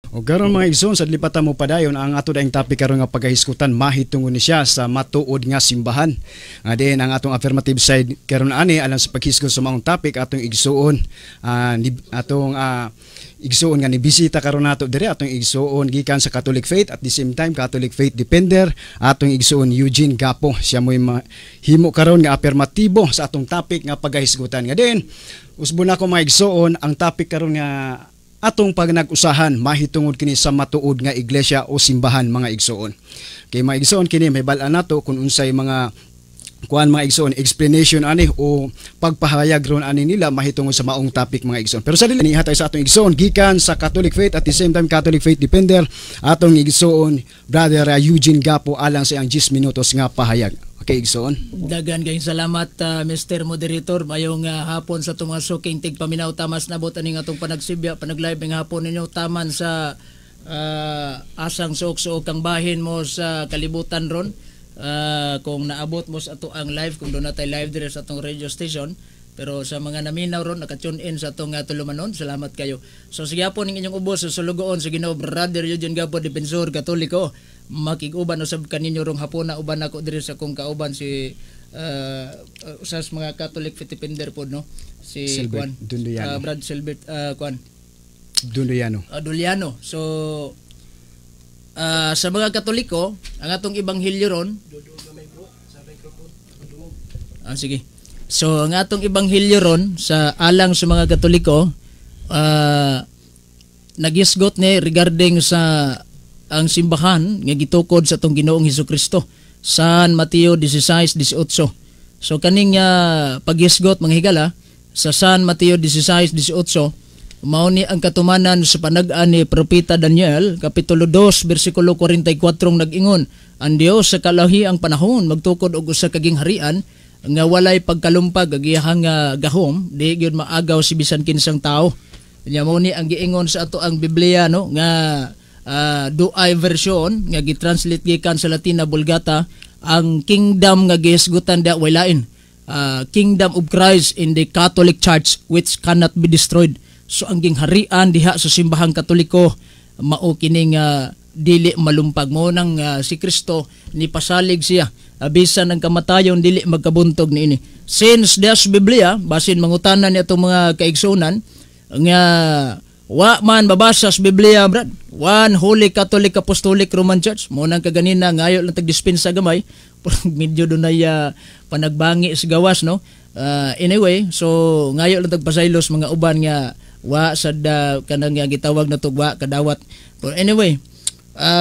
O karon, mga igsoon, sa dili pa ta mopadayon, ang ato daing topic karon nga pagahisgutan mahitungod ni siya sa matuod nga simbahan. Nga diin ang atong affirmative side karon ani alang sa paghisgot sa maong topic, atong igsoon atong igsoon nga nibisita karon nato diri, atong igsoon gikan sa Catholic Faith, at the same time Catholic Faith Defender, atong igsoon Eugene Gapo. Siya mo'y himo karon nga affirmatibo sa atong topic nga pagahisgutan. Nga diin usbon ako, mga igsoon, ang topic karon nga atong pagnag-usahan mahitungod kini sa matuod nga iglesia o simbahan, mga igsoon. Kay mga igsoon, kini may bal-an nato kung unsay mga kuan, mga igsoon, explanation ani o pagpahayag ron ani nila mahitungod sa maong topic, mga igsoon. Pero sa dili nihatay sa atong igsoon gikan sa Catholic Faith, at the same time Catholic Faith Defender, atong igsoon Brother Eugene Gapo alang sa iyang 10 minutos nga pahayag. Okay, igsoon. Daghan kayong salamat, Mr. Moderator. Mayong hapon sa atong mga suking tigpaminaw tamas nabot aning atong panagsibya, panag-live ng hapon ninyo taman sa asang suok-suok kang bahin mo sa kalibutan ron. Kung naabot mo sa ato ang live, kung duna tay live dire sa atong radio station. Pero sa mga naminaw ron, naka-tune in sa atong tulumanon, salamat kayo. So sige po ning inyong ubos sa sulugoon sa Ginoo, Brother Eugene Gapo, Defensor Katoliko. Makig-uban usab kaninyo rong hapona, uban ako diri sa kong kauban si usa sa mga Catholic Faith Defender pod, no, si Silbert Kuan Dunduyano. Brad Silbert Kuan Dunduyano. Duliano. So sa mga Katoliko, ang atong ebanghelyo ron. Ah, sige. So ang atong ebanghelyo ron sa alang sa mga Katoliko, nagisgot ni regarding sa ang simbahan nga gitukod sa atong Ginoong Hesus Kristo. San Mateo 16:18. So kaning paghisgot, mga higala, sa San Mateo 16:18, mao ni ang katumanan sa panag-an ni Propeta Daniel kapitulo 2 bersikulo 44 nag-ingon ang Dios sa kalahi ang panahon magtukod og usa ka gingharian nga walay pagkalumpag ag iyahang gahom di gyud maagaw si bisan kinsang tao. Nya mao ni ang giingon sa ato ang Biblia, no, nga Douay version nga gitranslate gikan sa Latina Vulgata. Ang kingdom nga gihisgutan da way lain, Kingdom of Christ in the Catholic Church which cannot be destroyed. So ang gingharian diha sa simbahang Katoliko mao kining dili malumpag mo nang si Kristo ni pasalig siya, bisan ang kamatayon dili magkabuntog niini. Since diha sa Biblia, basin mangutana ni atong mga kaigsunan nga wa man babasa sa Biblia, brad, One Holy Catholic Apostolic Roman Church. Mo nang kaganina ngayo lang tag-dispensa gamay, medyo dunay panagbangi sa gawas, no. Anyway, so ngayo lang tagpasaylos mga uban nga wa sad kanang nga gitawag na wa kadawat. But anyway,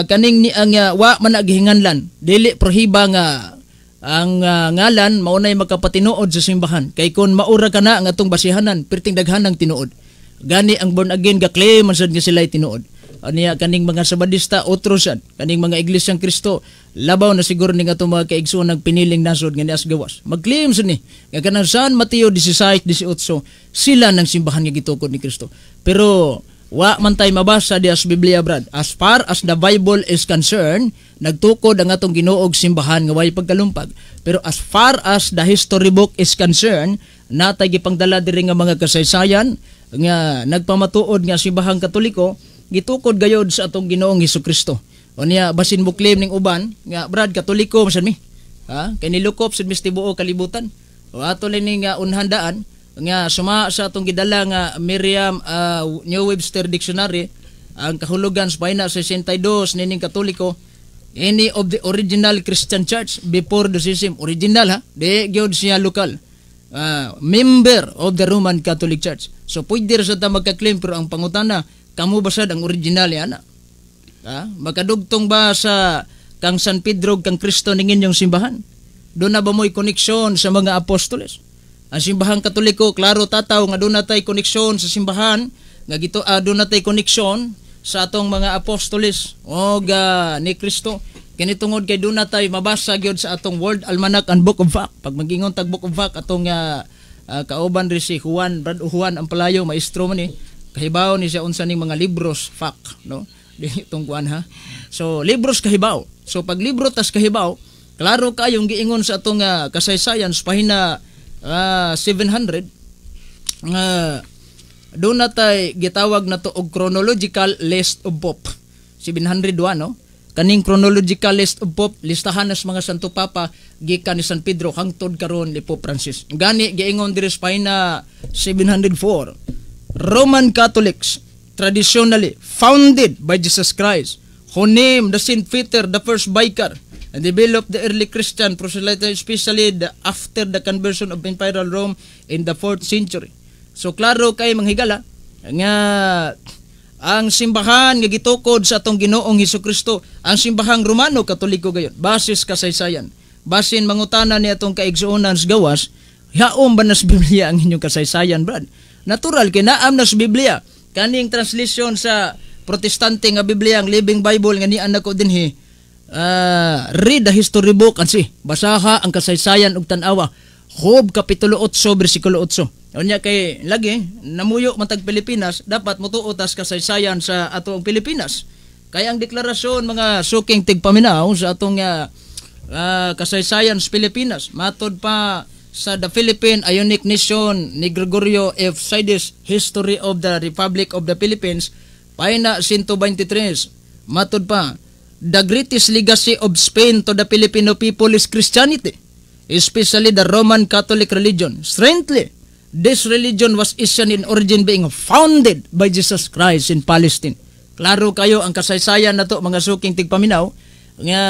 kaning ni ang wa man naghinganlan, dili prohiba nga ang ngalan mao nay makapatinuod sa simbahan, kay kon maura kana ang atong basihanan, perting daghan ang tinuod. Gani ang born again ga claim man sad nga sila tinuod. Aniya kaning mga Sabadista, otro sad kaning mga Iglesia Kristo, labaw na siguro ning atong mga kaigsoon nagpiniling nasod nga nias gawas, mag-claim sad ni nga kanang San Mateo 16:18 sila ng simbahan nga gitukod ni Kristo. Pero wa man tay mabasa diha sa Biblia, brad. As far as the Bible is concerned, nagtukod ang atong Ginoog simbahan nga way pagkalumpag. Pero as far as the history book is concerned, natay gipangdala diri nga mga kasaysayan nga nagpamatuod nga simbahang Katoliko gitukod gayod sa atong Ginoong Hesus Kristo. O niya basin mo claim ning uban nga, "Brad, Katoliko man sad mi." Ha? Kay nilukop sad mi sa tibuok kalibutan. O ato lang ning unhandaan nga suma sa atong gidala nga Merriam New Webster Dictionary, ang kahulugan sa pahina 62 nining Katoliko, any of the original Christian church before the schism. Original ha, di gyud siya lokal, member of the Roman Catholic Church. So pwede ra sa ta magka-claim, pero ang pangutana, kamo ba sad ang original ana? Ha? Makadugtong ba sa kang San Pedro kang Kristo ning inyong simbahan? Doon na ba mo'y koneksyon sa mga apostoles? Ang simbahang Katoliko, klaro tataw nga doon natay koneksyon sa simbahan, nga gito doon natay koneksyon sa atong mga apostoles o ni Kristo. Kini tungod kay doon natay mabasa gyud sa atong World Almanac and Book of Fact. Pag magingon tag Book of Fact, atong kauban ri si Juan, Brad Juan ang palayo, maestro man ni. Kahibaw ni siya unsa ning mga libros fact, no? Di itong kuan ha. So libros kahibaw. So pag libro tas kahibaw, klaro kayong giingon sa atong kasaysayan sa pahina 700 nga Doon na tay gitawag na to og chronological list of Pope. 701, no? Kaning chronological list of Pope, listahan nas mga Santo Papa gikan ni San Pedro hangtod karon ni Pope Francis. Gani giingon diri sa pahina 704. Roman Catholics traditionally founded by Jesus Christ, who named the Saint Peter the first vicar and developed the early Christian proselyte, especially after the conversion of Imperial Rome in the 4th century. So klaro kay, mga higala, nga ang simbahan nga gitukod sa atong Ginoong Hesus Kristo, ang simbahang Romano Katoliko gayon, basis kasaysayan. Basin mangutana ni atong kaigsuonan sa gawas, "Yaom ba nas Biblia ang inyong kasaysayan, brad?" Natural kay naam nas Biblia. Kaning translation sa Protestante nga Biblia, ang Living Bible nga nian nako dinhi, read the history book and see. Basaha ang kasaysayan ug tan-awa. Job kapitulo 8 bersikulo 8. Unya kay lagi namuyo man tag Pilipinas, dapat motuo tas kasaysayan sa atong Pilipinas. Kay ang deklarasyon, mga suking tigpaminaw, sa atong kasaysayan sa Pilipinas, matod pa sa The Philippine A Unique Nation ni Gregorio F. Sides, History of the Republic of the Philippines, pahina 123, matod pa, the greatest legacy of Spain to the Filipino people is Christianity, especially the Roman Catholic religion. Strangely, this religion was Asian in origin, being founded by Jesus Christ in Palestine. Klaro kayo ang kasaysayan nato, mga suking tigpaminaw, nga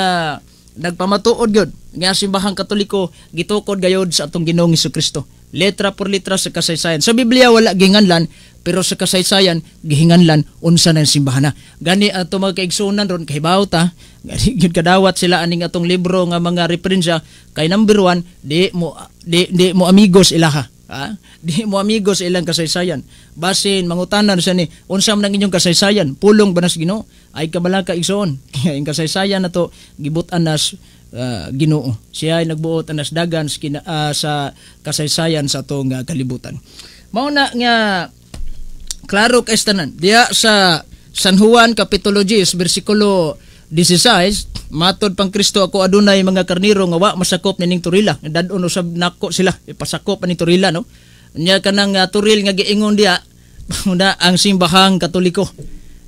nagpamatuod gyud nga simbahang Katoliko gitukod gayod sa atong Ginoong Kristo. Letra por letra sa kasaysayan. Sa Biblia wala gihinganlan, pero sa kasaysayan gihinganlan unsa na ang simbahan na. Gani ato mga kaigsuonan ron kahibaw ta, gani gyud kadawat sila aning atong libro nga mga referensya kay number one, di mo amigos ilaha. Ha? Di mo amigos ilang kasaysayan. Basin mangutanan siya ni, "Unsa man ang inyong kasaysayan? Pulong ba nas Ginoo?" Ay kabalaka, igsoon. Kaya ang kasaysayan nato gibut-an nas Ginoo. Siya ay nagbuot anas dagan sa, sa kasaysayan sa atong kalibutan. Mao na nga klaro kay tanan. Diya sa San Juan kapitulo 10 bersikulo 16, matod pang Kristo, "Ako adunay mga karniro nga wa masakop nining turila." Dad-on usab nako sila, ipasakop ani turila, no. Nya kanang turil nga giingon diya una ang simbahang Katoliko.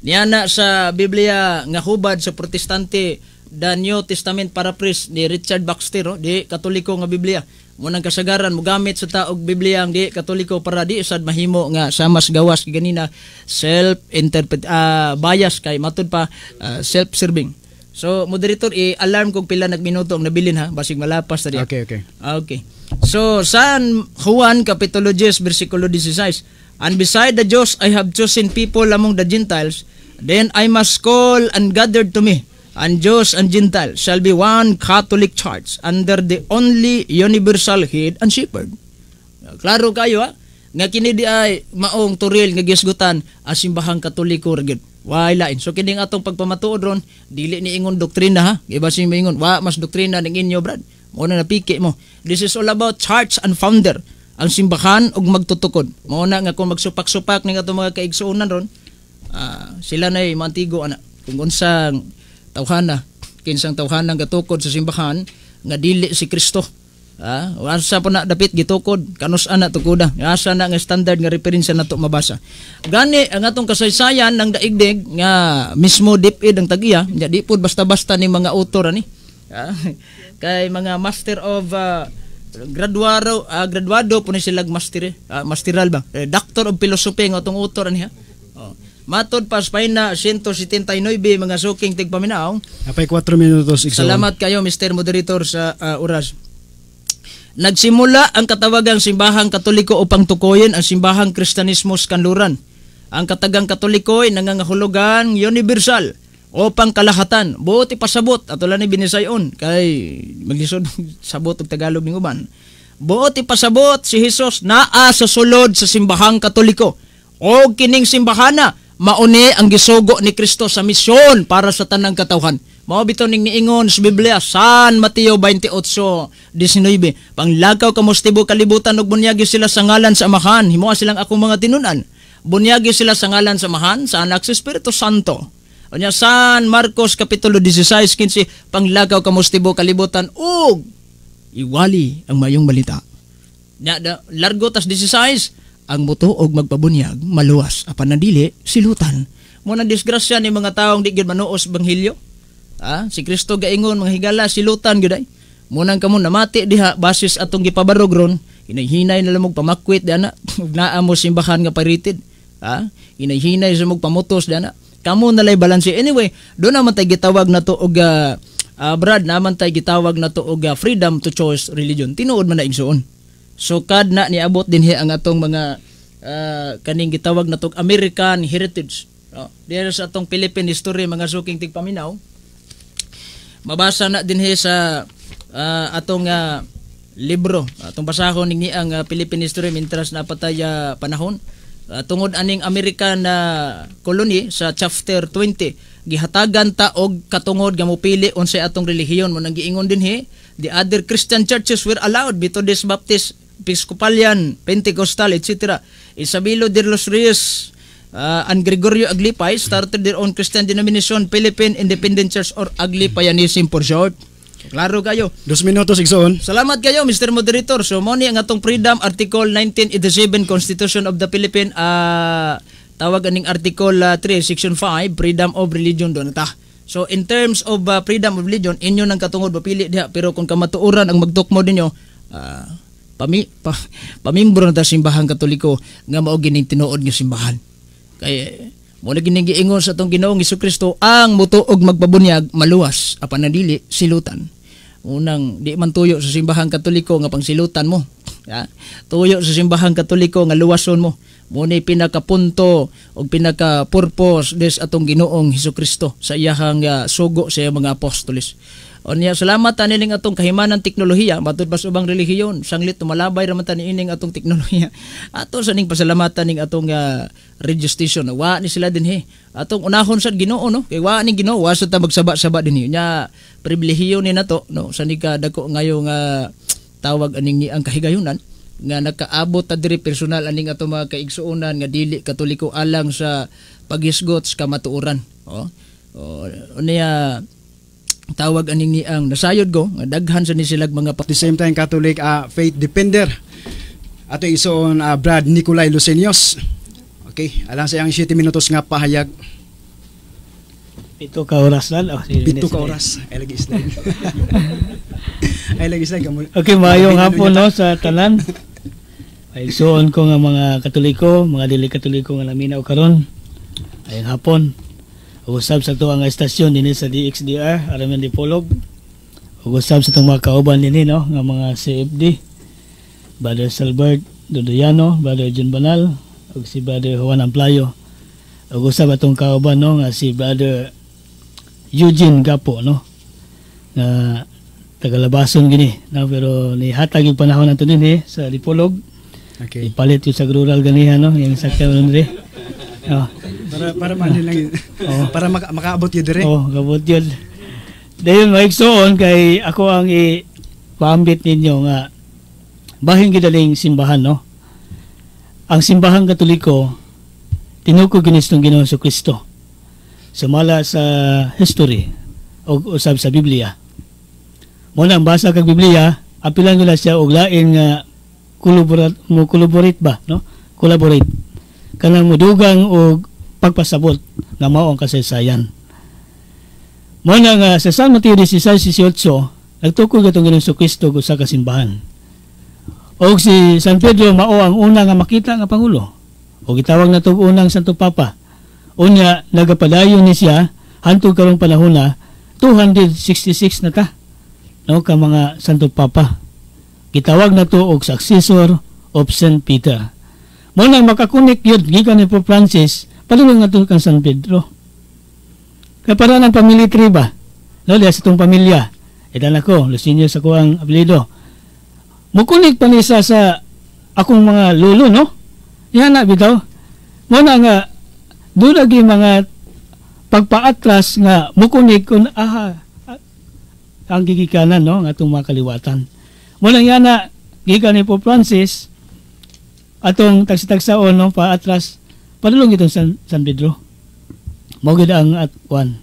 Niya na sa Biblia nga hubad sa Protestante, The New Testament Paraphrase ni Richard Baxter, oh, di Katoliko nga Biblia. Mo nang kasagaran mogamit sa taog Biblia ang di Katoliko para di sad mahimo nga sama sa gawas ganina self interpret bias kay matud pa self-serving. So moderator, i-alarm kog pila nagminuto ang nabilin ha, basig malapas ta diya. Okay. Okay. So, San Juan Kapitulo 10, versikulo 16. "And beside the Jews, I have chosen people among the Gentiles, then I must call and gather to me, and Jews and Gentiles shall be one Catholic Church under the only universal head and shepherd." Klaro kayo ha, nga kini di ay maong turil nga gisgutan ang simbahang Katoliko ra gyud. Way lain. So kining atong pagpamatuod ron, dili ni ingon doktrina ha. Iba sing moingon, "Wa mas doktrina ning inyo, brad." Mo na napiki mo. This is all about church and founder. Ang simbahan ug magtutukod. Mao na nga kung magsupak-supak ning atong mga kaigsuonan ron, sila nay mantigo ana. Kung unsang tawhana, kinsang tawhana gatukod sa simbahan nga dili si Kristo. Asa pa na dapit gitukod, kanus ana tukoda. Asa na nga standard nga referensya nato mabasa. Gani ang atong kasaysayan ng daigdig nga mismo DepEd ang tagiya, nya di pud basta-basta ni mga author ani. Kay mga master of graduado po ni sila master, masteral ba? Eh, Doctor of Philosophy nga atong author ani ha. Oh. Matod pa sa pahina 179, mga suking tigpaminaw. Apay 4 minutos, igsoon. Salamat kayo, Mr. Moderator, sa oras. Nagsimula ang katawagang simbahang Katoliko upang tukuyin ang simbahang Kristanismo sa kanluran. Ang katagang Katoliko ay nangangahulugan universal o pangkalahatan. Buot ipasabot ato lang ni binisayon kay maglisod sabot og Tagalog ning uban. Buot ipasabot si Jesus naa sa sulod sa simbahang Katoliko. O kining simbahana mauni ang gisugo ni Kristo sa misyon para sa tanang katawhan. Mao bitaw ning niingon sa Biblia, San Mateo 28:19, "Panglakaw kamo sa tibuok kalibutan ug bunyagi sila sa ngalan sa Amahan, himoa silang akong mga tinun-an. Bunyagi sila sa ngalan sa Amahan, sa Anak, sa Espiritu Santo." Unya San Marcos kapitulo 16:15, "Panglakaw kamo sa tibuok kalibutan ug iwali ang mayong balita." Nya da, largo tas 16, Ang mutuo og magpabunyag maluwas, apan ang dili silutan. Mo na disgrasya ni mga taong di gyud manuos ebanghelyo. Ah, si Kristo gaingon, mga higala, silutan gyud ay. Munang kamo namati diha basis atong gipabarog ron, hinay-hinay na lang pamakwit di ana, ug naa mo simbahan nga pirated. Ah, hinay-hinay sa mog pamutos di ana. Kamo nalay balanse. Anyway, do naman tay gitawag na to og Brad, naman tay gitawag na to og freedom to choose religion. Tinuod man na, igsuon. So kad na niabot dinhi ang atong mga kaning gitawag na to American heritage. No? Diyan sa atong Philippine history, mga suking tigpaminaw, mabasa na dinhi sa atong libro. Atong basahon ni ang Philippine history mintras na patay panahon. Tungod aning American na colony sa chapter 20, gihatagan ta og katungod nga mopili unsay atong relihiyon. Mo nang giingon dinhi, the other Christian churches were allowed: Methodist, Baptist, Episcopalian, Pentecostal, etc. Isabelo de los Reyes and Gregorio Aglipay started their own Christian denomination, Philippine Independent Church or Aglipayanism for short. Klaro kayo. 2 minutos, igsoon. Salamat kayo, Mr. Moderator. So, mo ni ang atong freedom, Article 1987 Constitution of the Philippines, tawag aning Article 3, Section 5, freedom of religion doon ta. So, in terms of freedom of religion, inyo nang katungod mapili diha. Pero kung kamatuoran ang magtukmo ninyo, pamimbro na ta Simbahang Katoliko nga mao gining tinuod nga simbahan. Kay mo na gining giingon sa atong Ginoong Kristo, ang mutuog magpabunyag maluwas, apan ang dili silutan. Unang di man tuyo sa Simbahang Katoliko nga pangsilutan mo. Ya. Tuyo sa Simbahang Katoliko nga luwason mo. Mo ni pinakapunto o pinaka purpose des atong Ginoong Hesus Kristo sa iyahang sugo sa iyang mga apostoles. Unya, salamat ta nining atong kahimanan teknolohiya matud pa sa ubang relihiyon, sanglit tumalabay ra man ta niining atong teknolohiya. Ato sa ning pasalamatan ning atong radio station. Wa ni sila dinhi. Atong unahon sa Ginoo, no, kay wa ning Ginoo, wa sa ta magsaba-saba dinhi. Nya pribilehiyo ni nato, no, sa ni ka dako ngayo nga tawag aning ni ang kahigayunan nga nakaabot ta diri personal aning atong mga kaigsuonan nga dili Katoliko alang sa paghisgot sa kamatuoran. Oh, unya tawag aning ni ang nasayod ko nga daghan sa ni silag mga At the same time, Catholic faith defender. Ato igsoon Brad Nicolay Lucenios. Okay, alang sa iyang 7 minutos nga pahayag. 7 ka oras lang. Oh, si 7 ka oras. Ay lagi slide. Ay lagi slide kamo. Okay, maayong hapon, no, sa tanan. Ay suon ko nga mga Katoliko, mga dili Katoliko nga naminaw karon. Ayong hapon. Ug usab sa ato ang estasyon dinhi sa DXDR, Aramen Dipolog. Ug usab sa atong mga kauban dinhi, no, nga mga CFD. Brother Salbert Dodoyano, Brother John Banal, ug si Brother Juan Amplayo. Ug usab atong kauban, no, nga si Brother Eugene Gapo, no, nga tagalabason gini, no, pero ni hatag yung panahon nato dinhi sa Dipolog. Ipalit yung sa rural ganiha, no, yung sakyan diri, oh. Para man lang para makaabot yun dire. Oh, kabot yun. Dayon, maigsoon, kay ako ang ipaambit ninyo nga bahin gidaling simbahan, no. Ang Simbahang Katoliko, tinukod ginis ng Ginoong Kristo sumala sa history o usab sa Biblia. Mo na ang basa kag Biblia, apilan nila siya og lain nga collaborate mo, collaborate ba, no, collaborate kanang mudugang og pagpasabot nga mao ang kasaysayan. Mo na nga sa San Mateo 16:18, nagtukod atong Ginoong Kristo sa kasimbahan. Og si San Pedro mao ang una nga makita nga pangulo. O gitawag na unang Santo Papa. Unya nagapadayon ni siya hantod karong panahon na 266 na ta, no, ka mga Santo Papa. Gitawag na to og successor of Saint Peter. Mo nang makakunik yun gikan ni Pope Francis padulong na to kang San Pedro. Kay para ng family tree ba? No, diya sa itong pamilya. Idan ako, Lucinio sa kuang apelyido. Mukunik pa ni sa akong mga lulo, no? Yan na, bitaw. Mo na nga, doon lagi mga pagpaatras nga mukunik kung aha ang gigikanan, no, nga atong mga kaliwatan. Mo lang yan na, gikan ni Pope Francis, atong tagsa-tagsaon, no, paatras, padulong itong San Pedro. Mao gid ang at one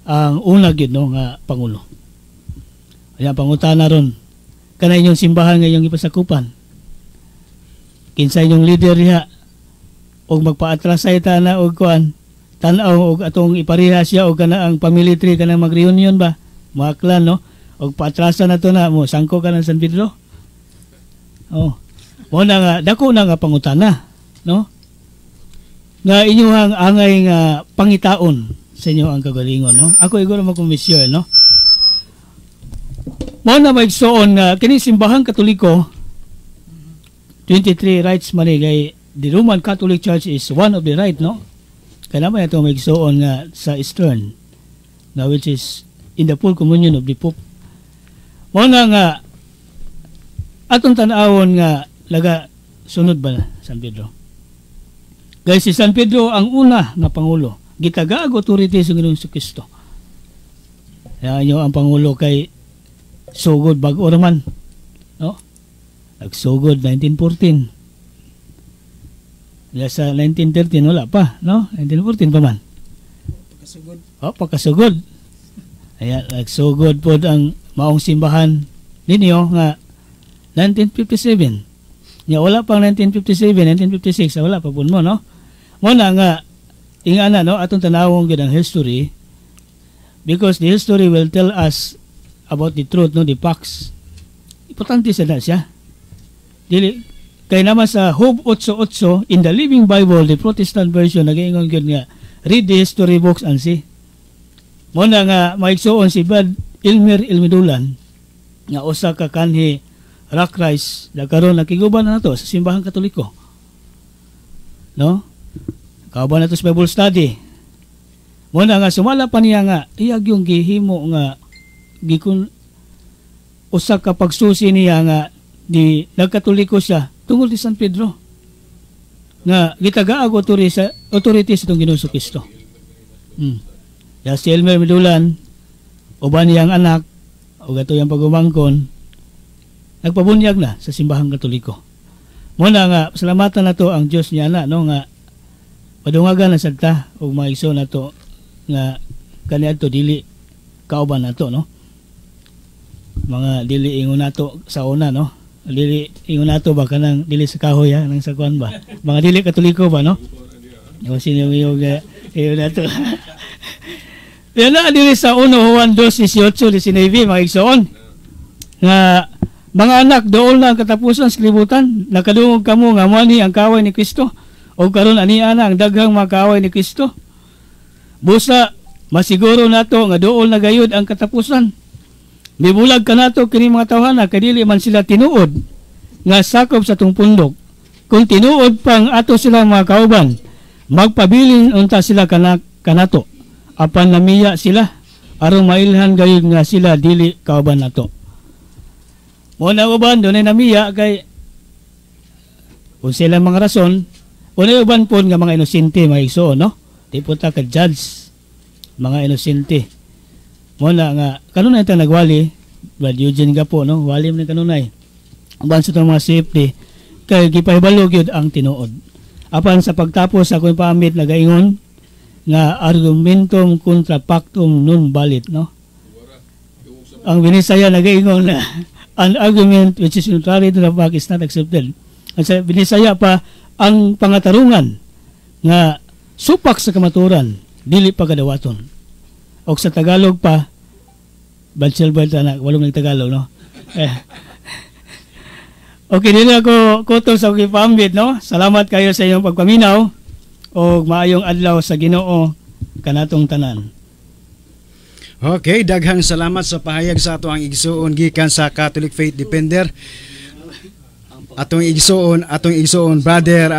ang una gid, no, nga pangulo. Ayan, pangutana ron. Kana inyong simbahan nga inyong ipasakupan. Kinsa inyong leader diha og magpaatras ta na og kuan, tan-aw og atong ipareha siya og kana ang family tree, kanang mag-reunion ba, mga clan, no, og paatrasan na to na mo sangko ka ng San Pedro. Oh, mo na nga dako na nga pangutana, no, nga inyong angay nga pangitaon sa inyo ang kagalingon, no. Ako iguro mo komisyon, no. Mo na, maigsoon, nga kini Simbahang Katoliko, 23 rites man ni, kay the Roman Catholic Church is one of the rite, no. Kaya naman ito, maigsoon, nga sa Eastern nga which is in the full communion of the Pope. Mo na nga atong tan-awon nga laga sunod ba na San Pedro. Guys, si San Pedro ang una nga pangulo. Gitagaag authority sa Ginoong Kristo. Kaya nyo ang pangulo kay sugod bag-o raman. No? Nagsugod 1914. Ya, sa 1913 wala pa, no? 1914 pa man. Pagkasugod. Oh, pagkasugod. Ayan, nagsugod po ang maong simbahan ninyo nga 1957. Ya, wala pang 1957, 1956, wala pa po mo, no? Mo na nga ingana, no, atong tanawon gyud ang history because the history will tell us about the truth, no, the facts. Importante sa na siya. Dili kay naman sa Job 8:8 in the Living Bible, the Protestant version, nagaingon gyud nga read the history books and see. Mo na nga, maigsuon, si Brad Elmer Elmidulan nga usa ka kanhi Rock Christ na karon nakiguban na nato sa Simbahang Katoliko. No? Kauban nato sa Bible study. Mo na nga sumala pa niya nga iyag yung gihimo nga gikun usa ka pagsusi niya nga di nagkatoliko siya tungod ni San Pedro nga gitagaag authority sa authority sa itong Ginoong Kristo. Ya, si Elmer Midulan, uban niyang anak o gato yang pagumangkon, nagpabunyag na sa Simbahang Katoliko. Mo na nga salamatan na to ang Dios niya na, no, nga padungagan na sad ta og mga igsoon nato nga kaniadto dili kauban nato, no, mga dili ingon nato sa una, no, dili ingon nato ba, kanang dili sa kahoy ha, nang sa kuan ba, mga dili Katoliko ba, no. Yung sino yung ingon nato yan na dili sa 1 Juan 2, 18, 19, mga igsoon, nga mga anak, dool na ang katapusan sa kalibutan. Nakadungog kamo nga mo ni ang kaaway ni Kristo o karon ani ana ang daghang mga kaaway ni Kristo. Busa masiguro nato nga dool na gayud ang katapusan. Mibulag kanato kini mga tawhana kay dili man sila tinuod nga sakop sa atong pundok. Kung tinuod pang ato silang mga kauban, magpabilin unta sila kanato. Apan namiya sila aron mailhan gayud nga sila dili kauban nato. Mo na uban dunay namiya kay kung sila mga rason, unay uban po nga mga inosente, mga igsoon, no? Di po ta ka judge mga inosente. Mo na nga kanunay ta nagwali, Brad Eugene ka po, no? Wali man ni kanunay. Uban sa itong mga safety kay gipahibalo gyud ang tinuod. Apan sa pagtapos sa akong paambit, nagaingon nga argumentum contra factum non valet, no? Ang Binisaya nagaingon na an argument which is contrary to the fact is not accepted. Ang sa Binisaya pa, ang pangatarungan nga supak sa kamaturan dili pagadawaton. O sa Tagalog pa, Brad Silver na, walong ng Tagalog, no? Eh. Okay, dili ako kutol sa akong paambit, no? Salamat kayo sa inyong pagpaminaw o maayong adlaw sa Ginoo kanatong tanan. Okay, daghang salamat sa pahayag sa ato ang igsuon gikan sa Catholic Faith Defender. Atong igsuon Brother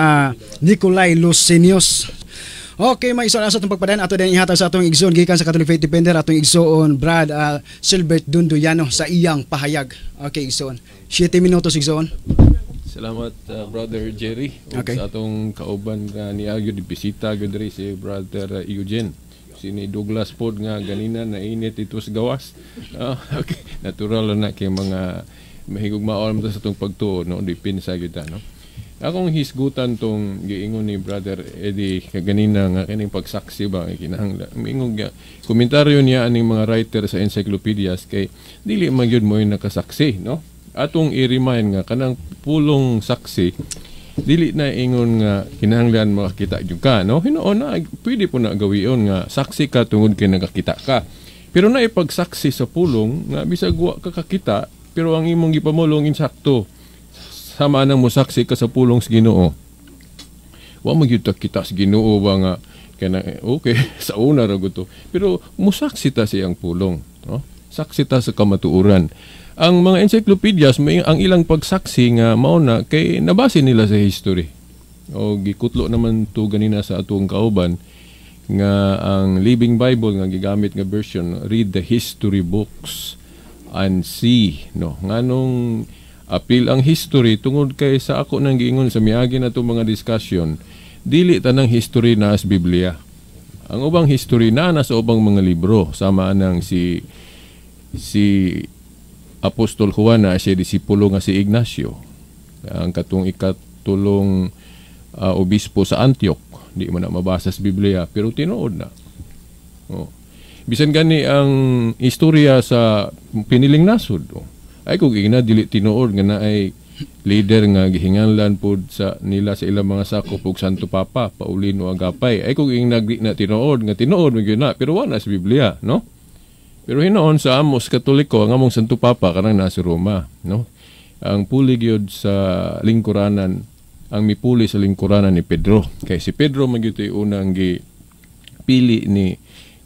Nicolai Lucenius. Okay, may isa sa atong pagpadayon ato din ihatag sa atong igsuon gikan sa Catholic Faith Defender, atong igsuon Brad Silbert Dunduyano sa iyang pahayag. Okay, igsuon. 7 minutos, igsuon. Salamat, Brother Jerry, ug sa atong kauban nga niagyo di bisita gyud diri, si Brother Eugene. Si ni Douglas pod nga ganina nainit ito sa gawas. Ah, okay. Natural na kay mga mahigugmaon mo sa atong pagtuo, no, dipinsa gyud ta, no. Akong hisgutan tong giingon ni Brother Eddie kaganina nga kining pagsaksi ba nga kinahanglan. Miingon nga komentaryo niya aning mga writer sa encyclopedias kay dili man gyud mo yung nakasaksi, no. Atong i-remind nga kanang pulong saksi Dili na ingon nga kinahanglan makakita jud ka, no? Hinuon na pwede po na gawion nga saksi ka tungod kay nakakita ka. Pero na ipagsaksi sa pulong nga bisag wa ka kakita, pero ang imong gipamulong insakto. Sama nang mosaksi ka sa pulong sa Ginoo. Wa man gyud ta kita sa Ginoo ba nga kana, okay, sa una ra gud to. Pero musaksi ta sa iyang pulong, no? Saksi ta sa kamatuoran. Ang mga encyclopedias may ang ilang pagsaksi nga mao na kay nabase nila sa history. O gikutlo naman to ganina sa atong kauban nga ang Living Bible nga gigamit nga version, "Read the history books and see," no? Nganong apil ang history? Tungod kay sa ako nang giingon sa miagi na mga discussion, dili tanang history na as Biblia. Ang ubang history na nasa ubang mga libro, sama anang si si Apostol Juan na siya disipulo nga si Ignacio, ang katong ikatulong obispo sa Antioch. Di man na mabasa sa Biblia, pero tinuod na. Oh. Bisan gani ang istorya sa piniling nasod. Oh. Ay kung ingna dili tinuod nga naay leader nga gihinganlan pod sa nila sa ilang mga sakop og Santo Papa, Paulino Agapay. Ay kung ingna di na tinuod nga tinuod man gyud na, pero wala sa Biblia, no? Pero hinuon sa amos Katoliko, ang among Santo Papa kanang nasa Roma, no? Ang puli gyud sa lingkuranan, ang mipuli sa lingkuranan ni Pedro. Kay si Pedro man gyud unang gi pili ni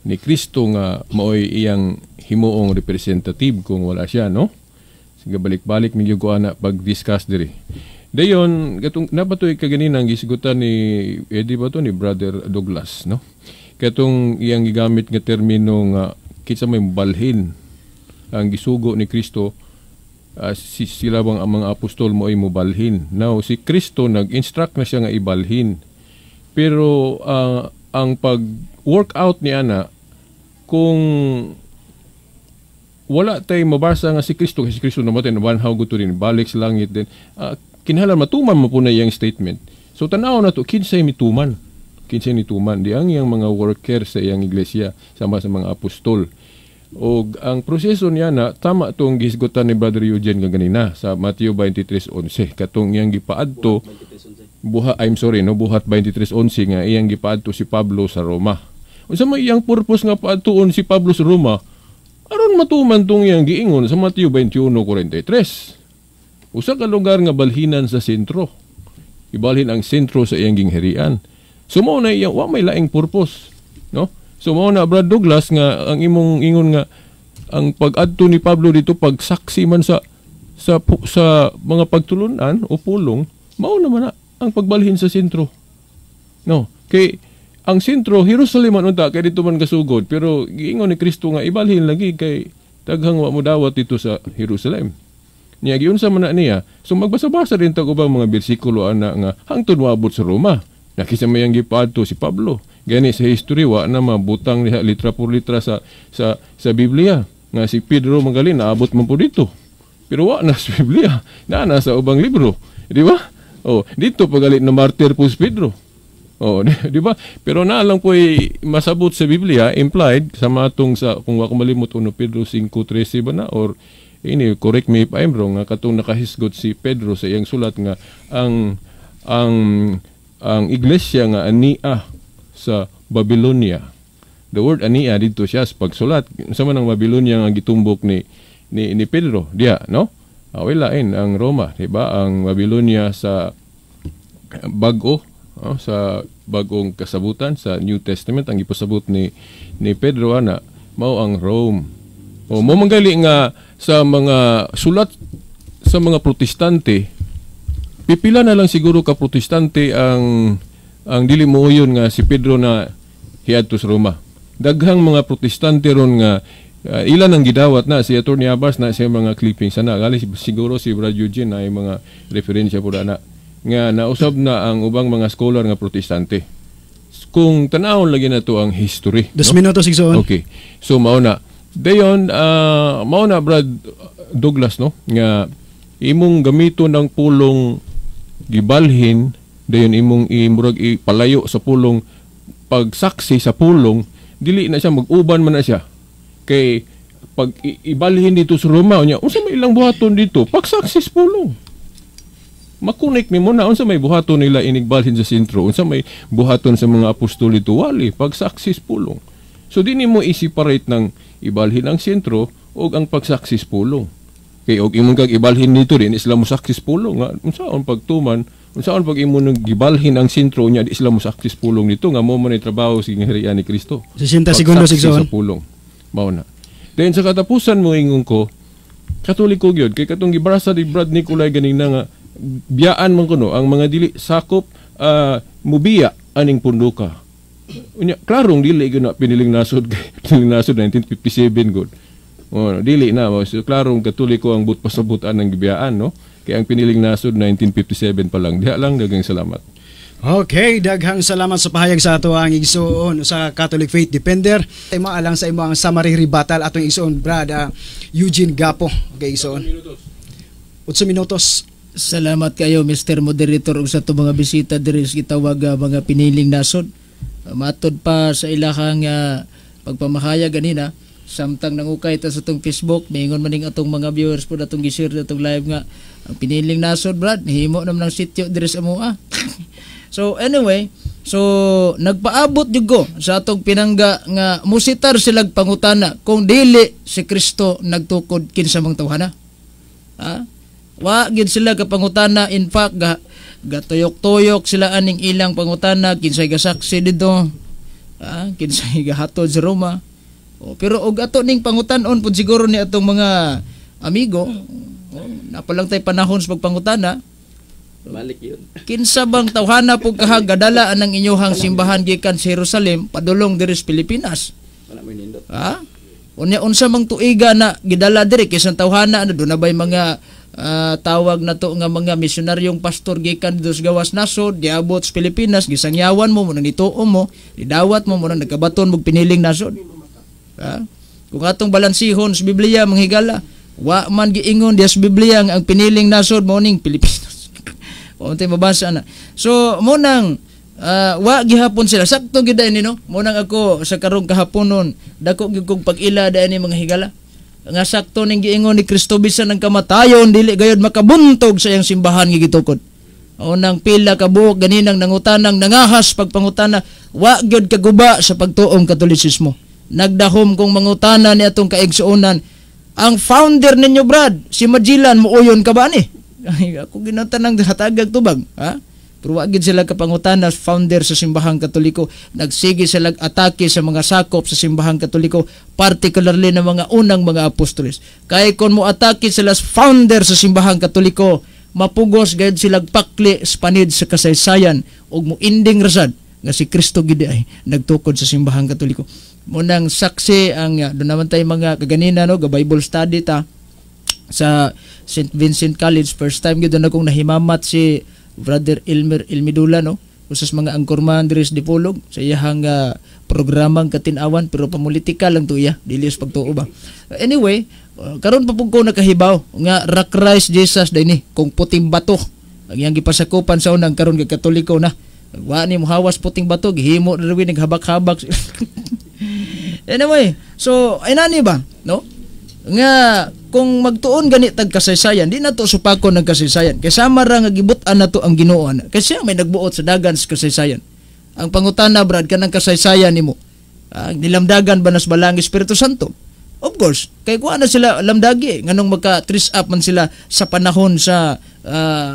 ni Kristo nga maoy iyang himuong representative kung wala siya, no? Sige, balik-balik mi gyud ko ana pag-discuss diri. Dayon katong nabatoy kaganina ang gisgutan ni Eddie ba to, ni Brother Douglas, no? Katong iyang gigamit nga termino nga kinsa may balhin ang gisugo ni Kristo, si sila bang ang mga apostol mo ay mobalhin. Now si Kristo nag-instruct na siya nga ibalhin. Pero ang pag work out ni ana, kung wala tay mabasa nga si Kristo, kasi si Kristo namatay, nabanhaw gud rin, balik sa langit din. Kinahanglan matuman mo po na iyang statement. So tanaw na to kinsay mituman. Kinsay nituman di ang iyang mga worker sa iyang iglesia sama sa mga apostol. Og ang proseso niya na tama tong gisgutan ni Brother Eugene kaganina sa Mateo 23:11, katong iyang gipaadto buha, I'm sorry, no, Buhat 23:11 nga iyang gipaadto si Pablo sa Roma. Unsa may iyang purpose nga paadtuon si Pablo sa Roma? Aron matuman tong iyang giingon sa Mateo 21:43. Usa ka lugar nga balhinan sa sentro. Ibalhin ang sentro sa iyang gingharian. So mao na iyang, wa may laing purpose, no? So mao na, Brad Douglas, nga ang imong ingon nga ang pag-adto ni Pablo dito pagsaksi man sa mga pagtulunan o pulong, mao naman na ang pagbalhin sa sentro. No, kay ang sentro Jerusalem man unta, kay dito man kasugod, pero giingon ni Kristo nga ibalhin lagi kay daghang wa mo dawat dito sa Jerusalem. Niya giunsa man na niya. So magbasa-basa rin tag ubang mga bersikulo ana nga hangtod moabot sa Roma. Nakisa may ang gipaadto si Pablo. Gani sa history wa na mabutang niya litra por litra sa Biblia nga si Pedro magali naabot man po dito. Pero wa na sa Biblia. Na na sa ubang libro. Di ba? Oh, dito pagalit na martyr po si Pedro. Oh, di ba? Pero na lang po ay masabot sa Biblia, implied sa matong sa, kung ako malimot, 1 Pedro 5:13 ba na, or ini, correct me if I'm wrong, nga katong nakahisgot si Pedro sa iyang sulat nga ang iglesia nga ania sa Babylonia. The word ania dito siya sa pagsulat. Sa man ang Babylonia nga gitumbok ni Pedro diha, no? Lain ang Roma, di ba? Ang Babylonia sa bag-o, oh, sa bagong kasabutan sa New Testament ang gipasabot ni Pedro ana mao ang Rome. O mo manggali nga sa mga sulat sa mga Protestante, pipila na lang siguro ka Protestante ang dili mo nga si Pedro na hiadto sa Roma. Daghang mga Protestante ron nga ilan ang gidawat na si Attorney Abbas na siya mga clippings ana. Gali siguro si Brad Eugene na ay mga referensya po na nga nausab na ang ubang mga scholar nga Protestante. Kung tanawon lagi na to ang history. 2 minutos, igsoon. Okay. So mao na. Dayon, mao na, Brad Douglas, no, nga imong gamiton ang pulong gibalhin, dayon imong imurag ipalayo sa pulong pagsaksi sa pulong, dili na siya mag-uban man na siya. Kay pag ibalhin dito sa Roma, unya unsa may ilang buhaton dito? Pagsaksi sa pulong. Makunik nimo na unsa may buhaton nila inigbalhin sa sentro, unsa may buhaton sa mga apostol dito, wali pagsaksi sa pulong. So di nimo i-separate ng ibalhin ang sentro og ang pagsaksi sa pulong. Kay og imong kag ibalhin nito din sila mo saksi sa pulong nga unsaon pagtuman, unsaon pag imo nang gibalhin ang sentro nya di sila mo saksi sa pulong nito nga mo man ni trabaho sa gingharian ni Kristo. 60 segundos, Pagsaksi igsoon. sa pulong. Mao na. Then sa katapusan mo ingon ko, Katoliko gyud kay katong gibrasa ni Brad Nicolay ganing na nga biyaan man kuno ang mga dili sakop, mubiya aning punduka. Unya klarong dili gyud na piniling nasod kay piniling nasod 1957 gud. Oh, dili na so, klarong Katoliko ang but pasabutan ng gibiyaan, no? Kay ang piniling nasod 1957 pa lang. Diha lang, daghang salamat. Okay, daghang salamat sa pahayag sa ato ang igsuon sa Catholic Faith Defender. Maalang sa imo ang summary rebuttal atong igsuon Brad Eugene Gapo. Okay, igsuon. 8 minutos. Salamat kayo, Mr. Moderator, ug sa atong mga bisita diri sa gitawag mga piniling nasod. Matod pa sa ilahang pagpamahayag ganina samtang nangukay ta sa atong Facebook, miingon maning atong mga viewers po atong gi-share atong live nga ang piniling nasod, Brad, nihimo naman ng sitio diri sa amoa. So anyway, so nagpaabot jud ko sa atong pinangga nga musitar silag pangutana kung dili si Kristo nagtukod, kinsa mang tawhana. Ha? Wa gyud sila kapangutana. In fact, ga gatuyok-tuyok sila aning ilang pangutana, kinsay gasaksi didto. Ha? Kinsay gahatod sa Roma. O, pero og ato ning pangutan-on pud siguro ni atong mga amigo, o, napalang tay panahon sa pagpangutana. Balik yun. Kinsa bang tawhana pug kaha gadala anang inyohang simbahan gikan sa Jerusalem padulong diri sa Pilipinas? Wala mo nindot. Ha? Unya unsa mang tuiga na gidala diri kinsang tawhana ano do na bay mga tawag na to nga mga misionaryong pastor gikan dito sa gawas nasod giabot sa Pilipinas, gisangyawan mo mo nang nituo mo, gidawat mo mo nang nagkabaton mo piniling nasod. Ha? Kung atong balansihon sa Biblia, mga higala, wa man giingon diya sa Biblia nga ang piniling nasod mao ning Pilipinas. Wa man tayo mabasa na. So mo nang wa gihapon sila sakto gid ni, no? Mo nang ako sa karong kahaponon dako gyud kog pag-ila dai ni, mga higala, nga sakto ning giingon ni Kristo, bisan ang kamatayon dili gayod makabuntog sa iyang simbahan nga gitukod. O nang pila ka buok ganinang nangutanang nangahas pagpangutana, wa gyud kaguba sa pagtuong Katolisismo. Nagdahom kong mangutana ni atong kaigsuonan, ang founder ninyo, Brad, si Magellan, muuyon ka ba ni? Ay, ako ginatanang hatagag tubag, ha? Pero wa gid sila kapangutana founder sa simbahang Katoliko. Nagsige sila atake sa mga sakop sa simbahang Katoliko, particularly ng mga unang mga apostoles. Kay kon mo atake sila sa founder sa simbahang Katoliko, mapugos gayud sila pakli sa panid sa kasaysayan ug mo ending rasad nga si Kristo gid ay nagtukod sa simbahang Katoliko. Munang saksi ang doon naman tayo mga kaganina, no, ga Bible study ta sa St. Vincent College. First time gyud na akong nahimamat si Brother Elmer Elmidula, no, usas mga angkorman diri sa Dipolog sa iyahang programang katinawan, pero pamulitika lang to iya, dili sa pagtuo ba. Anyway, karon pa pud ko nakahibaw nga Rock Christ Jesus day ni kung puting bato ang iyang gipasakupan sa unang, karon kay Katoliko na. Wa ni mohawas puting bato, gihimo na rin naghabak-habak. Anyway, so ay nani ba, no, nga kung magtuon gani tag kasaysayan, di na to supakon ng kasaysayan kay sama ra nga gibut-an na to ang Ginoo ana kay siya may nagbuot sa dagan sa kasaysayan. Ang pangutana, Brad, kanang kasaysayan nimo, nilamdagan ba nas balang Espiritu Santo? Of course, kay kuha na sila lamdagi nganong magka trace up man sila sa panahon sa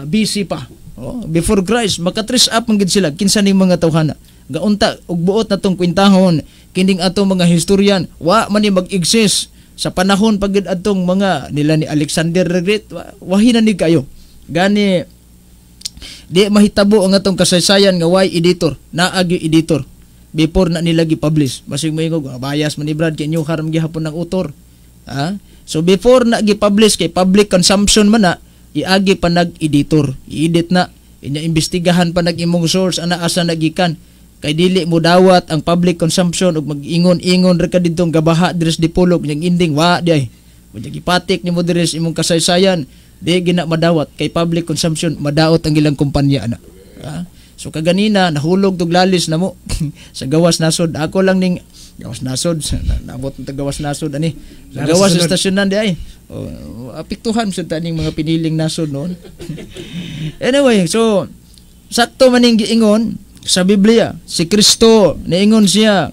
BC pa. Oh, before Christ, maka trace up man gid sila kinsa ning mga tawhana. Gaunta og buot na tong kwentahon kining atong mga historian, wa man ni mag-exist sa panahon pag atong mga nila ni Alexander the Great, wahi na ni kayo. Gani di mahitabo ang atong kasaysayan nga way editor, naagi editor before na nila gi-publish. Basig moingog, bias man ni Brad kay inyo haram gihapon ng author. Ha? So before na gi-publish kay public consumption man na, iagi pa nag-editor, i-edit na, inya imbestigahan pa nag imong source ana asa nagikan kay dili mo dawat ang public consumption ug mag-ingon-ingon ra ka didtong gabaha diri sa Dipolog nya ending wa di ay. Unya gipatik nimo diri sa imong kasaysayan, di gina madawat kay public consumption, madaot ang ilang kumpanya ana. Ha? So kaganina nahulog tug lalis namo sa gawas nasod. Ako lang ning gawas nasod, naabot ng gawas nasod ani. Sa Nara gawas sa sa sulod. Estasyonan di ay. Oh, apektuhan sa taning mga piniling nasod noon. Anyway, so sakto maning giingon sa Biblia, si Kristo niingon siya,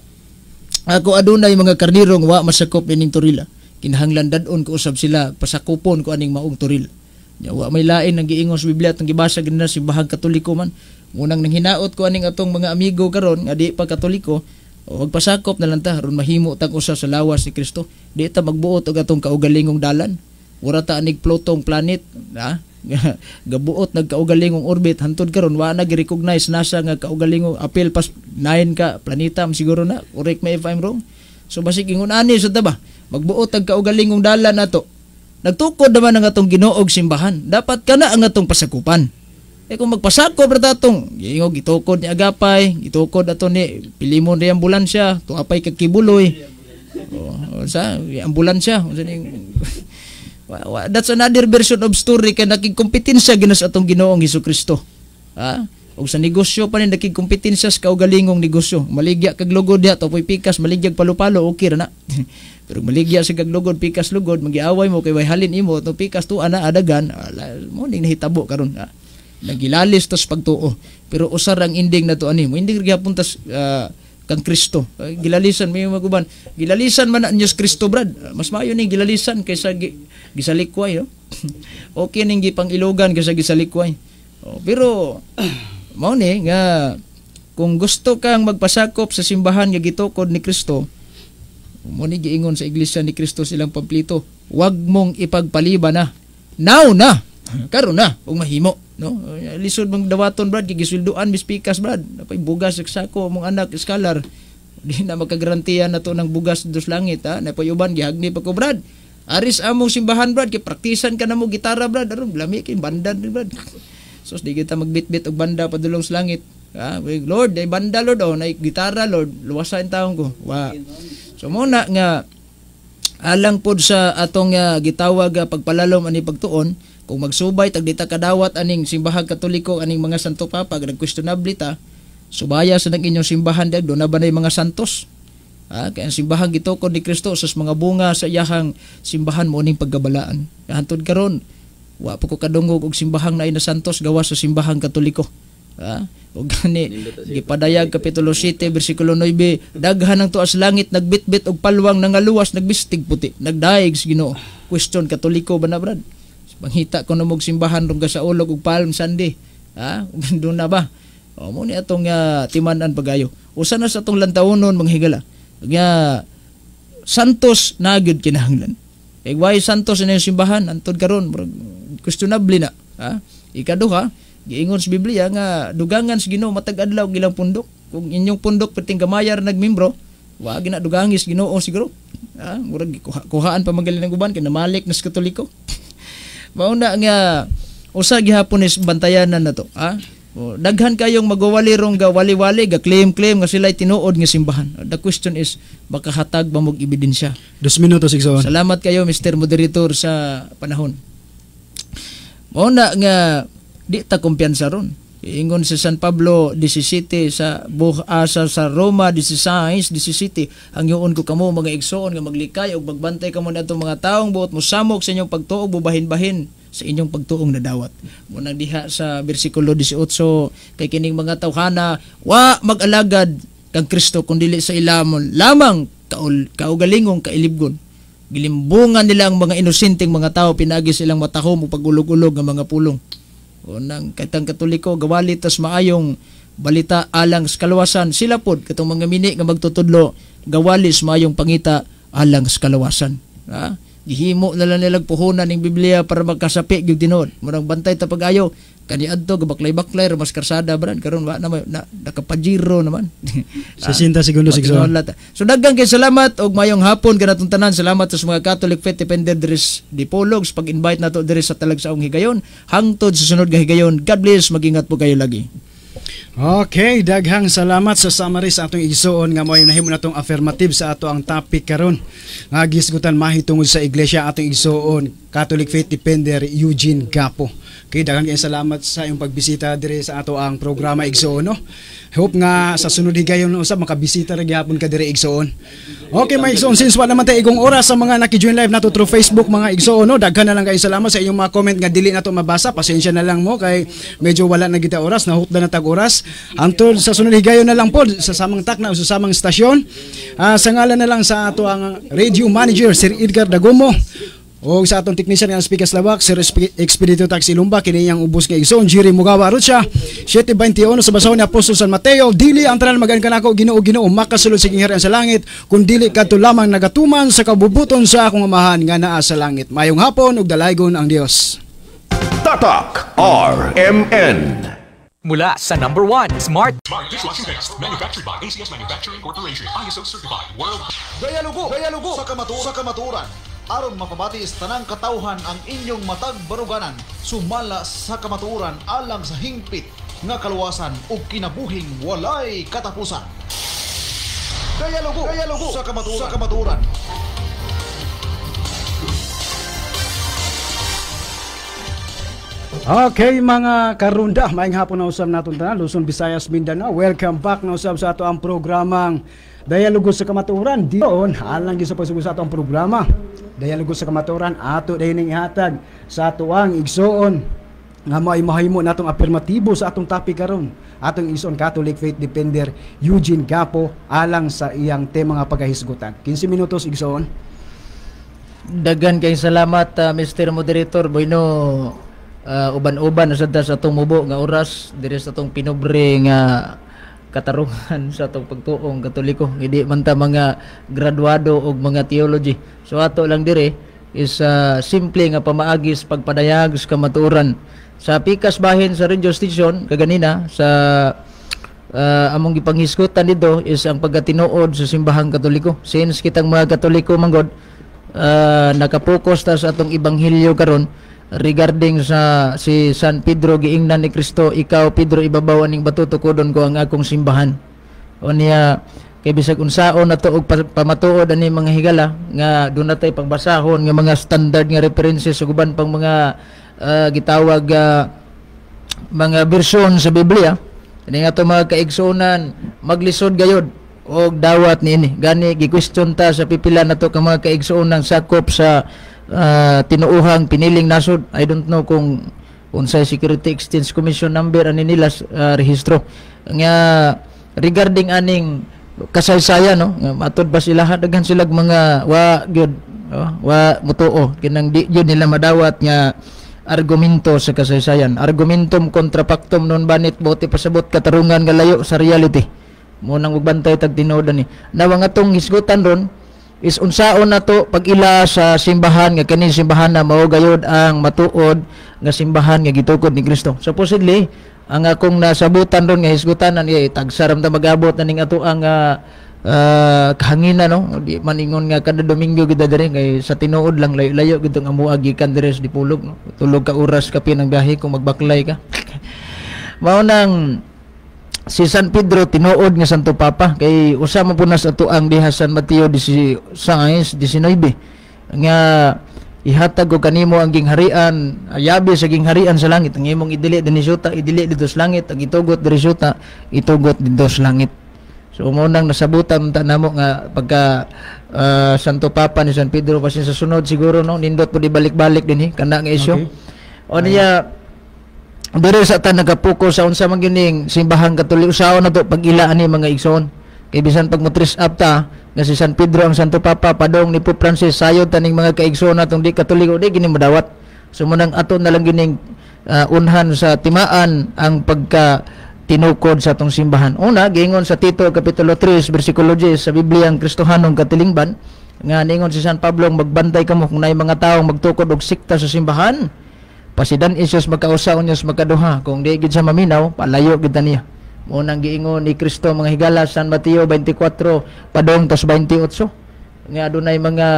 "Ako adunay mga karniro nga wa masakop ining toril. Kinahanglan dad-on ko usab sila, pasakupon ko aning maong toril." Nya wa may lain ang giingon sa Biblia atong gibasa ganina, simbahang Katoliko man. Munang nang hinaot ko aning atong mga amigo karon nga di pa Katoliko, o magpasakop na lang ta aron mahimo tag usa sa lawas ni Kristo. Di ta magbuot og atong kaugalingong dalan. Mura ta anig Plutong planet, ha? Gabuot nagkaugalingong orbit hantod karon wa na gi-recognize NASA nga kaugalingong apil pas 9 ka planeta siguro na. Correct me if I'm wrong. So basig ingon ani sa ta ba? Magbuot ang kaugalingong dalan nato. Nagtukod naman ang atong Ginoog simbahan. Dapat kana ang atong pasakupan. Eh kung magpasakop ra tatong, giingog gitukod ni Agapay, gitukod ato ni Pilimon ri ambulansya, tuapay kag Kibuloy. Oh, sa ambulansya, unsa ning that's another version of story kay nakigkompetensya ginas atong Ginoong Hesus Kristo. Ha? Og sa negosyo pa ni nakigkompetensya sa kaugalingong negosyo. Maligya kag lugod diha, tupoy pikas, maligyag palo-palo, okay ra na. Pero maligya sa kag lugod, pikas lugod, magiaway mo kay way halin imo, to pikas to ana adagan, ala, mo ning nahitabo karon. Ha? Nagilalis tas pagtuo. Pero usar ang ending na to ani mo. Hindi gihapon tas kang Kristo. Ay, gilalisan may maguban. Gilalisan man na niya Kristo, brad. Mas maayo ning gilalisan kaysa gisalikway, no? Okay ning gipang-ilogan kaysa gisalikway. Oh, pero mao ni nga kung gusto kang magpasakop sa simbahan nga gitukod ni Kristo, mo ni giingon sa Iglesia ni Kristo silang pamplito, wag mong ipagpaliban na. Now na. Karon na ug mahimo, no? Lisod mong dawaton, brad, kay gisweldoan mis pikas, brad. Napay bugas sa sako mong anak scholar. Di na makagarantiya na to ng bugas dos langit, ha. Napay uban gihagni pa ko, brad. Aris among simbahan, brad, kay praktisan ka na mo gitara, brad. Aron lami kay banda brad. Sos di kita magbitbit og banda padulong sa langit. Ha, Lord, ay banda Lord, oh, nay gitara Lord, luwasan taon ko. Wa. So muna nga alang pod sa atong gitawag pagpalalom ani pagtuon, kung magsubay tag dita kadawat aning simbahang Katoliko aning mga Santo Papa, nagquestionable ta, subaya sa nang inyong simbahan dag doon na ba na mga santos? Ha, kaya ang simbahang gitukod ni Kristo sa mga bunga sa iyahang simbahan mo ning pagkabalaan. Hantod karon wa pa ko kadungog og simbahang naay na santos gawas sa simbahang Katoliko. Ha? O gani gipadayag kapitulo 7 bersikulo 9, daghan ang tuas langit nagbitbit og palwang nangaluwas nagbistig puti nagdaig sa Ginoo. Question, Katoliko ba na, brad? Panghita ko na mog simbahan rong sa ulog og Palm Sunday. Ha? Doon na ba? O mo ni atong timan-an pagayo. Usa na sa atong lantawnon, mga higala. Nga santos na gyud kinahanglan. Kay why santos na yung simbahan antod karon questionable na. Ha? Ikaduha, giingon sa Biblia nga dugangan sa Ginoo matag adlaw ilang pundok. Kung inyong pundok perting gamayar nagmembro, wa gina dugangis Ginoo siguro. Ha? Murag kuhaan pa magaling ng uban kay namalik na sa Katoliko. Mauna nga usa gihapon is bantayanan na to, ha? O, daghan kayong magwawali rong ga wali-wali ga claim-claim nga sila tinuod nga simbahan. The question is makahatag ba mog ebidensya? 2 minutos, igsoon. Salamat kayo, Mr. Moderator, sa panahon. Mauna nga di ta kumpiyansa ron. Ingon sa San Pablo 17 sa buhasa sa Roma 16:17, "Hangyoon ko kamo, mga igsoon, nga maglikay ug magbantay kamo niadtong mga taong buot mosamok sa inyong pagtuo bubahin-bahin sa inyong pagtuong nadawat." Munang diha sa bersikulo 18, kay kining mga tawhana wa mag-alagad kang Kristo kun dili sa ilamon lamang kaugalingong kailibgon. Gilimbungan nila ang mga inosenteng mga tao pinagi silang matahom o pagulog-ulog nga mga pulong. O nang katang Katoliko gawali tas maayong balita alang sa kaluwasan, sila pod katong mga mini nga magtutudlo gawali sa maayong pangita alang sa kalawasan. Ha? Gihimo na lang nilang puhunan ning Biblia para magkasapi gyud tinuod. Murang bantay ta pag-ayo kaniadto gabaklay-baklay ra mas karsada, brad, karon wa na, na nakapajiro naman. 60 segundos, igsoon. Matingola ta. So daghan kay salamat og mayong hapon kanatong tanan. Salamat sa mga Catholic Faith Defender diri sa Dipolog sa pag-invite nato diri sa Talagsaong Higayon. Hangtod sa sunod nga higayon. God bless, mag-ingat po kayo lagi. Okay, daghang salamat sa summary sa atong igsoon nga mo'y nahimo natong affirmative sa ato ang topic karon. Nga gisgutan mahitungod sa iglesia atong igsoon. Catholic Faith Defender Eugene Gapo. Okay, daghan kayong salamat sa iyong pagbisita dire sa ato ang programa, igsoon, no. Hope nga sa sunod higayon usab makabisita ra gyapon ka dire, igsoon. Okay, mga igsoon, since wala naman tayo igong oras, sa mga naki-join live nato through Facebook, mga igsoon, no, daghan na lang kayo salamat sa inyong mga comment nga dili nato mabasa. Pasensya na lang mo kay medyo wala na kita oras, nahutda na tag oras. Hangtod sa sunod higayon na lang po sa samang takna o sa samang stasyon. Sa ngalan na lang sa ato ang radio manager, Sir Edgar Dagomo, o sa atong technician nga Speaker Slawak, Sir Expedito Taxi Lumba, kini iyang ubos nga igsoon, Jerry Mugawa Rocha, 7:21 sa basahon ni Apostol San Mateo, "Dili ang tanan mag-ingon kanako, 'Ginoo, Ginoo,' makasulod sa gingharian sa langit, kun dili kadto lamang nagatuman sa kabubuton sa akong Amahan nga naa sa langit." Mayong hapon ug dalaygon ang Dios. Tatak RMN. Mula sa number 1, Smart Smart Dishwashing Paste, manufactured by ACS Manufacturing Corporation, ISO certified, world Dialogo, dialogo sa kamatuoran. Aron mapabati sa tanang katawhan ang inyong matag baruganan, sumala sa kamatuoran alang sa hingpit nga kaluwasan ug kinabuhing walay katapusan. Dialogo, dialogo sa kamatuoran. Okay, mga karunda, maayong hapon na usab naton tanan, Luzon, Visayas, Mindanao. Welcome back na usab sa ato ang programang Dialogo sa Kamatuoran. Diyon, alang gyud sa pagsugod sa ato ang programa Dialogo sa Kamatuoran, ato dayon ning ihatag sa ato ang igsoon nga mao'y mahimo natong apirmatibo sa atong topic karon. Atong igsoon Catholic Faith Defender Eugene Gapo alang sa iyang tema nga pagahisgutan. 15 minutos, igsoon. Daghan kay salamat, Mr. Moderator. Bueno, uban-uban na sad ta sa atong mubo nga oras diri sa atong pinobre nga katarungan sa atong pagtuong Katoliko. Hindi man ta mga graduado og mga theology. So ato lang dire is simple nga pamaagi sa pagpadayag sa kamatuoran. Sa pikas bahin sa radio station kaganina sa among gipanghisgutan dito is ang pagkatinuod sa simbahang Katoliko. Since kitang mga Katoliko manggod nakapokus ta sa atong ebanghelyo karon regarding sa si San Pedro, giingnan ni Kristo, "Ikaw Pedro, ibabaw aning bato tukodon ko ang akong simbahan." O niya kay bisag unsaon nato og pamatuod ani, mga higala, nga doon natay pagbasahon nga mga standard nga references ug uban pang mga gitawag mga bersyon sa Biblia ini nga to, mga kaigsuonan, maglisod gayod og dawat niini. Gani gi-question ta sa pipila nato ka mga kaigsuonan sakop sa tinuohang piniling nasod. I don't know kung unsay Security Exchange Commission number ani nila rehistro nga regarding aning kasaysayan, no, nga matud ba sila, daghan sila mga wa gyud, oh, wa mutuo kinang di gyud nila madawat nga argumento sa kasaysayan. Argumentum contra factum non banit, bote pasabot katarungan nga layo sa reality. Mo nang magbantay tag tinuod ani. Nawang atong hisgutan ron is unsaon nato pag-ila sa simbahan nga kini simbahan na mao gayod ang matuod nga simbahan nga gitukod ni Kristo. Supposedly ang akong nasabutan ron nga hisgutanan eh, tagsa ram ta mag-abot na ning ato ang kahanginan, no. Di maningon nga kada Domingo gid diri kay sa tinuod lang layo-layo gid ang amoa gikan diri sa Dipolog, no. 3 ka oras kapin ang biyahe kung magbaklay ka. Mao nang si San Pedro tinuod nga Santo Papa kay usa man po na sa ato ang diha San Mateo 16:19 nga ihatag ko kanimo ang gingharian, ayabi sa gingharian sa langit. Ang imong idili dinhi sa yuta, idili didto sa langit. Ang itugot diri sa yuta, itugot didto sa langit. So mo nang nasabutan ta namo nga pagka Santo Papa ni San Pedro, basin sa sunod siguro, no, nindot po di balik-balik dinhi kana nga isyu. O niya diri sa ta nagapokus sa unsa man gining simbahang Katoliko, usaon na to pag-ila ani, mga igsoon, kay bisan pag mo trace up ta nga si San Pedro ang Santo Papa padong ni Pope Francis, sayod taning mga kaigsoon natong di Katoliko, di gini madawat. So mo nang ato na lang gining unhan sa timaan ang pagka tinukod sa atong simbahan. Una, giingon sa Tito kapitulo 3 bersikulo 10 sa Biblia ang Kristohanong katilingban nga ningon si San Pablo, "Magbantay kamo kung naay mga tawo magtukod og sikta sa simbahan, pasidan isyos magkausa unyos magkaduha. Kung di gid sa maminaw, palayo gid ta niya." Mo nang giingon ni Kristo, mga higala, San Mateo 24 padong tas 28 nga adunay mga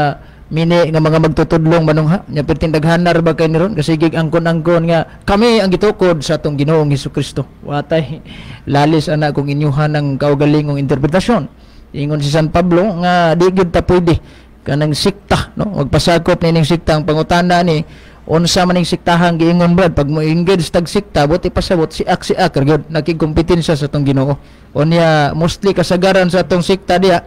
mini nga mga magtutudlong manungha nya perting daghanar ba kay niron kasi gig angkon-angkon nga kami ang gitukod sa atong Ginoong Hesus Kristo. Watay lalis ana kung inyuhan ang kaugalingong interpretasyon. Ingon si San Pablo nga di gid ta pwede. Kanang sikta, no? Magpasakop nining sikta. Ang pangutana ni, unsa man ning siktahang giingon, brad? Pag mo engage tag sikta, buot ipasabot siak siak gyud nakigkompetensya sa atong Ginoo. Unya mostly kasagaran sa atong sikta diya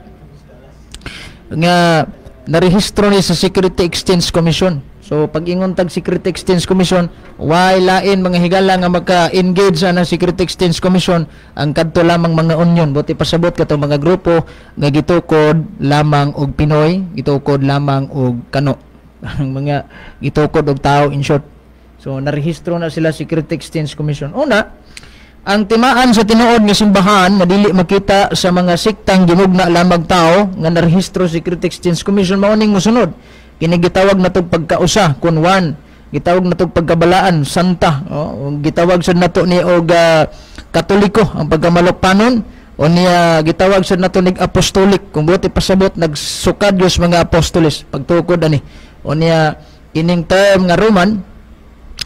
nga narehistro ni sa Security Exchange Commission. So pag ingon tag Security Exchange Commission, why lain, mga higala, nga maka-engage sa ng Security Exchange Commission ang kadto lamang mga union. Buot ipasabot katong mga grupo nga gitukod lamang og Pinoy, gitukod lamang og kano, ang mga gitukod og tao, in short. So narehistro na sila Security Exchange Commission. Una, ang timaan sa tinuod nga simbahan nga dili makita sa mga siktang gimugna lamang tao nga narehistro sa Security Exchange Commission mao ning mosunod. Kini gitawag natog pagkausa kun one, gitawag natog pagkabalaan, santa, oh, gitawag sad nato ni og Katoliko ang pagkamalukpanon o niya gitawag sad nato nig apostolic, kung buot ipasabot nagsukad gyud mga apostoles pagtukod ani. O niya kining term nga Roman,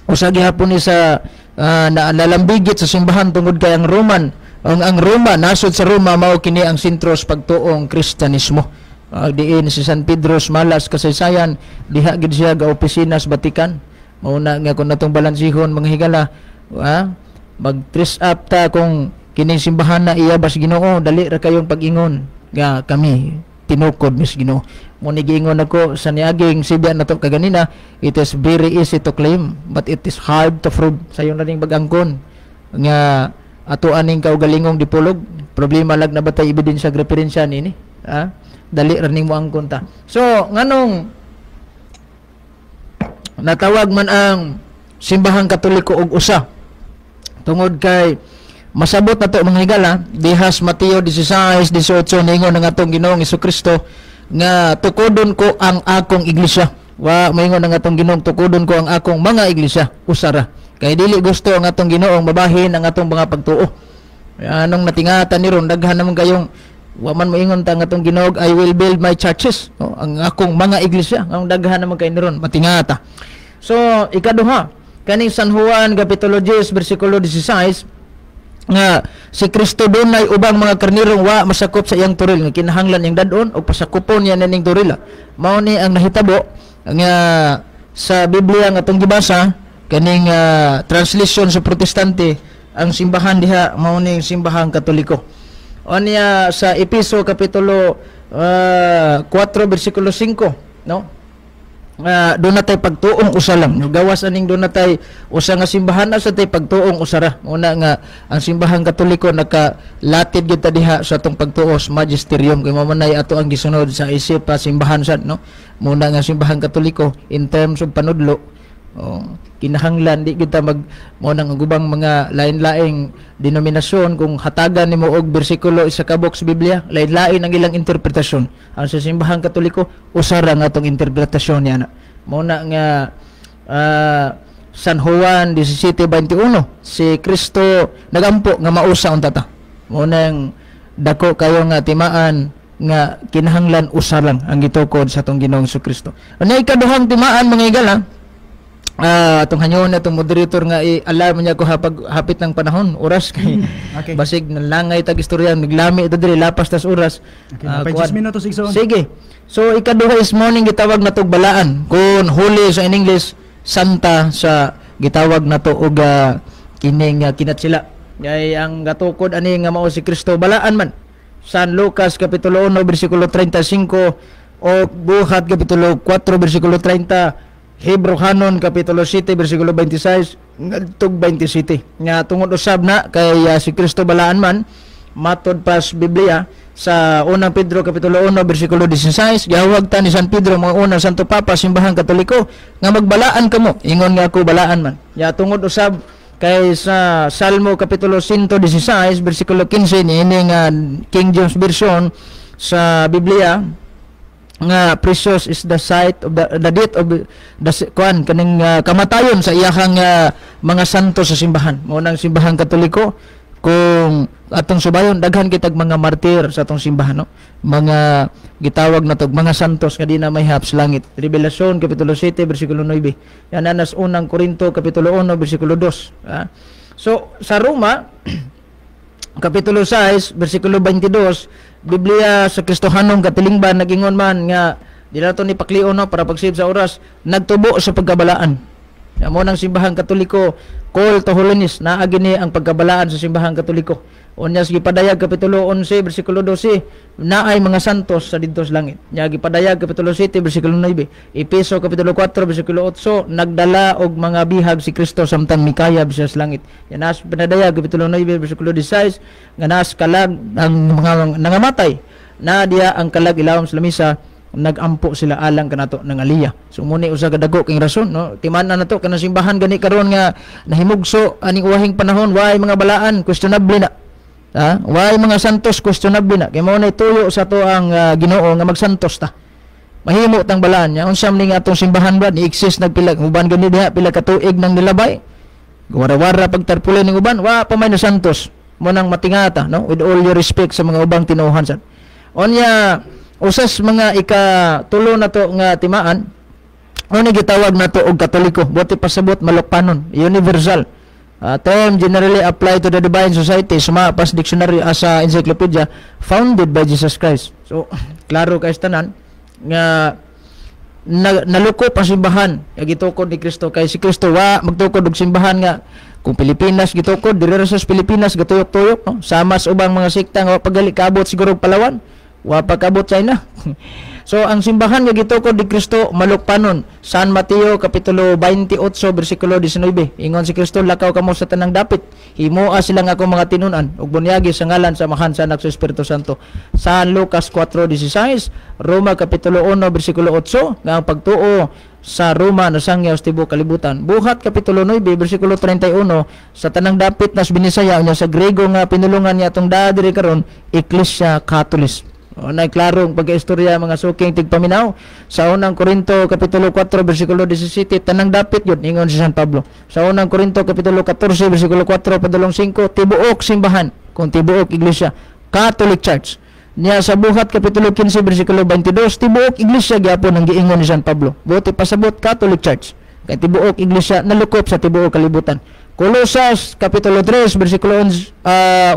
usa gihapon ni sa na nalambigit sa simbahan tungod kay ang Roman, ang Roma, nasod sa Roma, mao kini ang sentro sa pagtuong Kristiyanismo. Diin si San Pedro Malas kasaysayan, diha gid siya ga opisina sa Vatican. Mao na nga kung natong balansihon, mga higala, mag-dress up ta kung kining simbahan na iya bas Ginoo, dali ra kayong pag-ingon nga kami tinukod mis Ginoo. Mo ni giingon ako sa niaging sibya nato kaganina, it is very easy to claim but it is hard to prove. Sayon na ning bagangkon nga ato aning kaugalingong dipulog, problema lag na batay ebidensya, referensya nini, ha? Dali ra ning moangkon ta. So nganong natawag man ang simbahang Katoliko og usa? Tungod kay masabot na to, mga higala, dihas Mateo 16:18, ningon ang atong Ginoong Kristo nga "Tukodon ko ang akong iglesia." Wa maingon ang atong Ginoong "Tukodon ko ang akong mga iglesia." Usara kay dili gusto ang atong Ginoong mabahin ang atong mga pagtuo. Anong natingatan ni ron, daghan naman kayong wa man moingon ta ang atong Ginoo "I will build my churches," no? Ang akong mga iglesia, ang daghan naman kay niron matingata. So ikaduha, kaning San Juan kapitulo 10 bersikulo 16 nga si Kristo dunay ubang mga karnirong wa masakop sa iyang turil nga kinahanglan niyang dadon o pasakupon niya ning turila. Mao ni ang nahitabo nga sa Biblia nga atong gibasa, kaning translation sa Protestante, ang simbahan diha mao ning simbahang Katoliko. O niya sa Epeso kapitulo 4 bersikulo 5, no, doon na tay pagtuong usa lang, no? Gawas aning doon na tay usa nga simbahan, asa tay pagtuong usara. Una nga ang simbahang Katoliko nakalatid gyud ta diha sa atong pagtuo sa magisterium kay mao man nay ato ang gisunod sa isip pa simbahan sad, no? Muna nga simbahang Katoliko in terms of panudlo, oh, kinahanglan di kita mag mo nang ang ubang mga lain-laing denominasyon, kung hatagan nimo og bersikulo isa ka book sa Biblia, lain-lain ang ilang interpretasyon. Ang sa simbahang Katoliko, usa ra nga atong interpretasyon niya na. Mao na nga San Juan 17:21, si Kristo nagampo nga mausa unta ta. Mao nang dako kayo nga timaan nga kinahanglan usa lang ang gitukod sa atong Ginoong Kristo. Ano ikaduhang timaan, mga higala? Atong hanyon atong moderator nga i-alarm niya ko hapag hapit ng panahon, oras kay basig nalangay tag istorya, naglami ito diri, lapas tas oras. Okay, Ah, napay kuwan. 10 minutos, igsoon. Sige. So ikaduha is morning gitawag na tog balaan kun holy sa in English, santa sa gitawag nato og kining kinatsila. Kay ang gatukod ani nga mao si Kristo, balaan man. San Lucas kapitulo 1 bersikulo 35 o Buhat kapitulo 4 bersikulo 30, Hebrohanon kapitulo 7 bersikulo 26 ngadtog 27 nga tungod usab na kay si Kristo balaan man matod pas Biblia sa unang Pedro kapitulo 1 bersikulo 16, gihawag ta ni San Pedro, mga unang Santo Papa simbahang Katoliko, nga magbalaan kamo, ingon nga ako balaan man ya, tungod usab kay sa Salmo kapitulo 116 bersikulo 15 niini nga King James Version sa Biblia nga precious is the sight of the death of the kuan kaning kamatayon sa iyahang mga santo sa simbahan. Mao nang simbahang Katoliko, kung atong subayon, daghan kitag mga martir sa atong simbahan, no? Mga gitawag na tog mga santos nga di na may sa langit. Revelasyon kapitulo 7 bersikulo 9 yan, anas unang Korinto kapitulo 1 bersikulo 2, ah. So sa Roma kapitulo 6 bersikulo 22, Biblia sa Kristohanong katilingban, nagingon man nga Di na to ni paklion, no, para pag-save sa oras. Nagtubo sa pagkabalaan. Amo nang simbahang Katoliko, call to holiness, naa gini ang pagkabalaan sa simbahang Katoliko. Unya sa gipadayag kapitulo 11 bersikulo 12, naay mga santos sa didto sa langit. Nya gipadayag kapitulo 7 bersikulo 9, Epeso kapitulo 4 bersikulo 8, nagdala og mga bihag si Kristo samtang mikayab siya sa langit. Nya nas pinadayag kapitulo 9 bersikulo 16 nga naas kalag ang mga nangamatay, na diya ang kalag ilawom sa lamisa, nagampo sila alang kanato ng aliya. So muni usa ka dagko king rason, no. Timan-an nato kanang simbahan gani karon nga nahimugso aning uwahing panahon, way mga balaan, questionable na. Ha? Way mga santos, questionable na. Kay mao nay tuyo sa to ang Ginoo nga magsantos ta. Mahimo tang balaan nya. Unsa man ning atong simbahan ba ni exist nagpila uban gani diha pila ka tuig nang nilabay. Wara-wara pagtarpulin ning uban, wa pa may nasantos. Mo nang matingata, no, with all your respect sa mga ubang tinuohan sad. Onya usas mga ikatulo na to nga timaan, ano gitawag na to og Katoliko, buot pasabot malukpanon, universal. Term generally applied to the divine society, suma pas dictionary as a encyclopedia, founded by Jesus Christ. So, klaro kay tanan nga nalukop ang simbahan nga gitukod ni Kristo, kay si Kristo wa magtukod og simbahan nga kung Pilipinas gitukod diri ra sa Pilipinas gatuyok-tuyok, no? Sama sa ubang mga sekta nga wa pagali kaabot siguro og Palawan, wa pa kaabot China. So ang simbahan nga gitukod ni Kristo malukpanon. San Mateo kapitulo 28 bersikulo 19, ingon si Kristo, lakaw kamo sa tanang dapit, himoa sila nga akong mga tinun-an ug bunyagi sa ngalan sa Amahan, sa Anak, sa Espiritu Santo. San Lucas 4:16, Roma kapitulo 1 bersikulo 8, nga ang pagtuo sa Roma nasangyaw sa tibuok kalibutan. Buhat kapitulo 9 bersikulo 31, sa tanang dapit nas Binisaya, unya sa Grego nga pinulungan niya atong daa diri karon, Ecclesia Catholic. O, na klarong pagkaistorya mga suking tigpaminaw. Sa unang Korinto kapitulo 4 bersikulo 17, tanang dapit yun ingon si San Pablo. Sa unang Korinto kapitulo 14 bersikulo 4 padulong 5, tibuok simbahan kung tibuok iglesia, Catholic Church. Niya sa Buhat kapitulo 15 bersikulo 22, tibuok iglesia gyapon ang giingon ni San Pablo. Buti pasabot Catholic Church. Kay tibuok iglesia nalukop sa tibuok kalibutan. Kolosas kapitulo 3 bersikulo 11,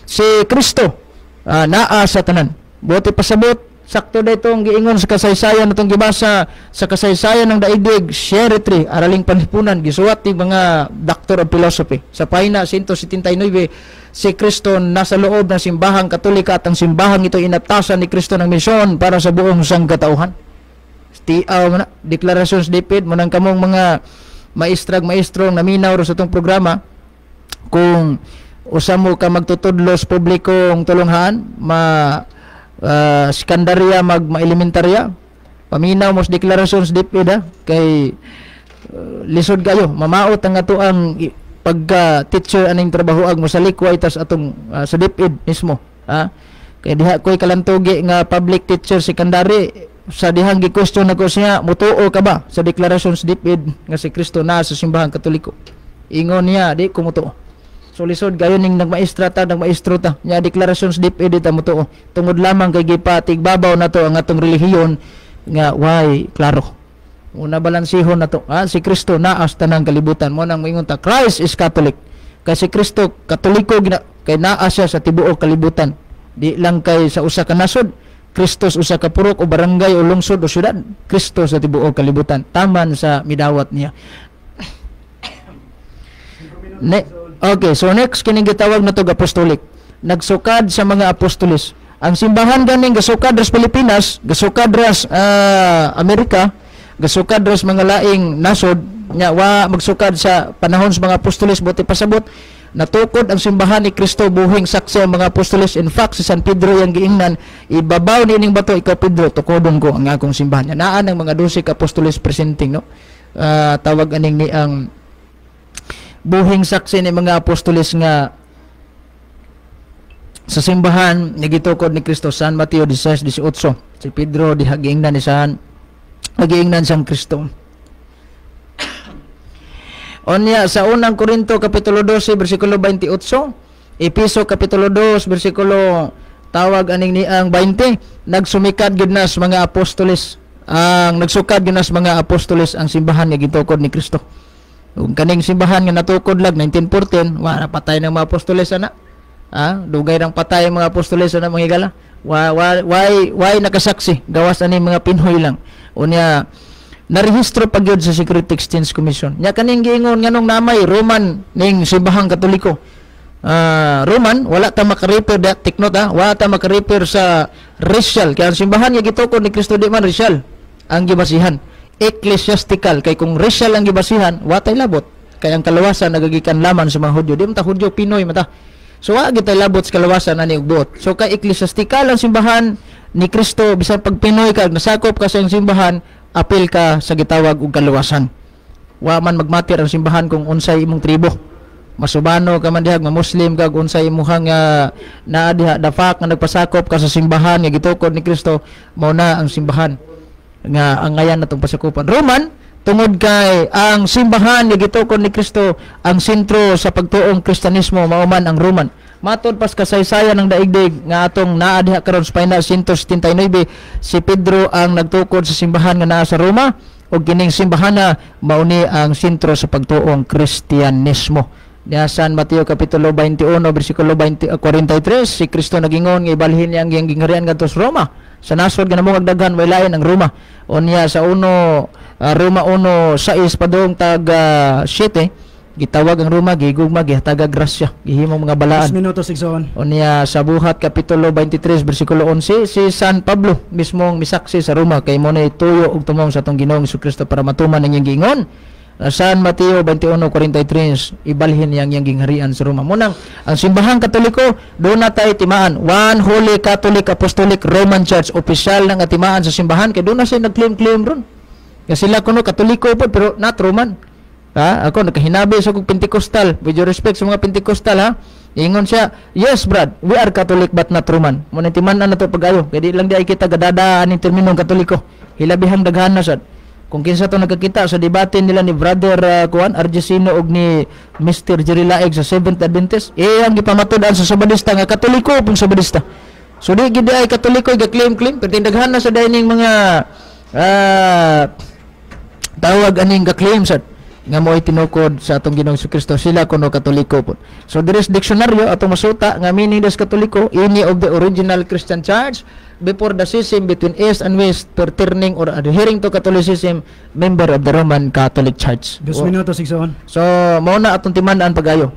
si Kristo naa sa tanan. Buti pasabot sakto daytong giingon sa kasaysayan atong gibasa sa kasaysayan ng daigdig, Sheretry, araling panlipunan, gisuwat ni mga Doctor of Philosophy. Sa pahina 179, si Kristo nasa loob ng simbahang Katolika at ang simbahang ito inatasan ni Kristo ng misyon para sa buong sangkatauhan. Tiaw man na, deklarasyon sa DepEd, munang kamong mga maestrag maestrong naminaw ro sa itong programa, kung usa mo ka magtutudlo sa publikong tulunghaan, ma sekundarya mag ma-elementarya, paminaw mo sa deklarasyon sa DepEd, ha, kay lisod kayo mamaot ang ato ang pagka teacher aning trabaho ag mo sa likway tas atong sa DepEd mismo, ha, kay diha koy kalantugi nga public teacher secondary, sa dihang gi-question nako siya, mutuo ka ba sa deklarasyon sa DepEd nga si Kristo naa sa simbahang Katoliko? Ingon niya, di ko mutuo. So lisod gayon ning nagmaestra ta, nagmaestro ta. Nya deklarasyon sa DepEd ta mutuo. Tungod lamang kay gipatigbabaw nato ang atong relihiyon nga way klaro. Una balansihon nato, ha? Si Kristo naa sa tanang kalibutan. Mo nang moingon ta Christ is Catholic. Kay si Kristo Katoliko gina, kay naa siya sa tibuok kalibutan. Di lang kay sa usa ka nasod, Kristo usa ka purok o barangay o lungsod o syudad, Kristo sa tibuok kalibutan. Taman sa midawat niya. Okay, so next kining gitawag na to apostolic. Nagsukad sa mga apostolis. Ang simbahan ganing gasukad ras Pilipinas, gasukad ras Amerika, gasukad ras mga laing nasod, nya wa magsukad sa panahon sa mga apostolis, buti pasabot natukod ang simbahan ni Kristo buhing saksi ang mga apostolis. In fact, si San Pedro yang giingnan, ibabaw niining bato, ikaw Pedro, tukodon ko ang akong simbahan. Nya naa ang mga 12 ka apostolis presenting, no? Tawag aning ni ang buhing saksi ni mga apostolis nga sa simbahan nga gitukod ni Kristo. San Mateo 16:18, si Pedro diha giingnan ni San, giingnan sang Kristo. Onya sa unang Korinto kapitulo 12 bersikulo 28, Epeso kapitulo 2 bersikulo tawag aning ni ang 20, nagsumikad gid na sa mga apostoles, ang nagsukad gid na sa mga apostoles ang simbahan nga gitukod ni Kristo. Ug kaning simbahan nga natukod lag 1914, wala patay ng mga apostoles ana. Dugay nang patay ang mga apostoles ana mga higala. Why nakasaksi gawas ani mga Pinoy lang. Unya narehistro pa gyud sa Security Exchange Commission. Nya kaning giingon nganong namay Roman ning simbahang Katoliko. Roman wala ta maka-refer da, take note wala ta maka-refer sa racial kay ang simbahan nga gitukod ni Kristo di man racial ang gibasihan, ecclesiastical. Kay kung racial ang gibasihan, wa tay labot kay ang kalawasan nagagikan laman sa mga Hudyo, di man ta Hudyo, Pinoy man ta. So wa gid tay labot sa kalawasan ani ug buot. So kay ecclesiastical ang simbahan ni Kristo, bisan pag Pinoy ka, nasakop ka sa iyang simbahan, apil ka sa gitawag og kalawasan. Wa man magmatir ang simbahan kung unsay imong tribo. Masubano ka man diha, Muslim ka, unsay imuhang naa diha, the fact nga nagpasakop ka sa simbahan nga gitukod ni Kristo, mao na ang simbahan nga ang ngayan natong pasakupan. Roman tungod kay ang simbahan nga gitukod ni Kristo ang sentro sa pagtuong Kristiyanismo, mao man ang Roman. Matod pas kasaysayan ng daigdig nga atong naa diha karon sa Payna 179, si Pedro ang nagtukod sa simbahan nga naa sa Roma, ug kining simbahana mao ni ang sentro sa pagtuong Kristiyanismo. Diha San Mateo kapitulo 21 bersikulo 43, si Kristo nagingon nga ibalhin niya ang iyang gingharian ngadto sa Roma. Sa nasod nga namong daghan way lain ang Roma. Unya sa Roma 1:6 padung tag 7, gitawag ang Roma, gigugma, gihatagag grasya, gihimong mga balaan. 3 minutos igsoon. Unya sa Buhat kapitulo 23 bersikulo 11, si San Pablo mismong misaksi sa Roma kay mo na tuyo og tumong sa atong Ginoong Kristo para matuman ang iyang giingon. San Mateo 21:43, ibalhin niyang iyang gingharian sa Roma. Munang ang simbahang Katoliko doon na tayo timaan. One Holy Catholic Apostolic Roman Church, opisyal na nga timaan sa simbahan kay doon na siya nag-claim-claim ron. Nga sila kuno Katoliko po pero not Roman. Ha? Ako nakahinabi sa kog Pentecostal. With your respect sa mga Pentecostal ha. Ingon siya, yes Brad, we are Catholic but not Roman. Muna timan na to pag-ayo. Kay di lang di ay kita gadada aning terminong Katoliko. Hilabihang daghan na sad. Kung kinsa to nagkakita sa debate nila ni Brother Kuan Argesino og ni Mr. Jerry Laeg sa Seventh Adventist, eh ang gipamatud-an sa Sabadista nga Katoliko pong Sabadista. So di gid ay Katoliko ga-claim-claim, pero daghan na sa dining mga tawag aning ga-claim sad nga mo'y tinukod sa atong Ginoong Kristo, sila kuno Katoliko po. So there is diksyonaryo atong masuta nga meaning des Katoliko, any of the original Christian Church before the schism between East and West, pertaining or adhering to Catholicism, member of the Roman Catholic Church. 2 minutos igsoon. So mao na atong timan-an pagayo.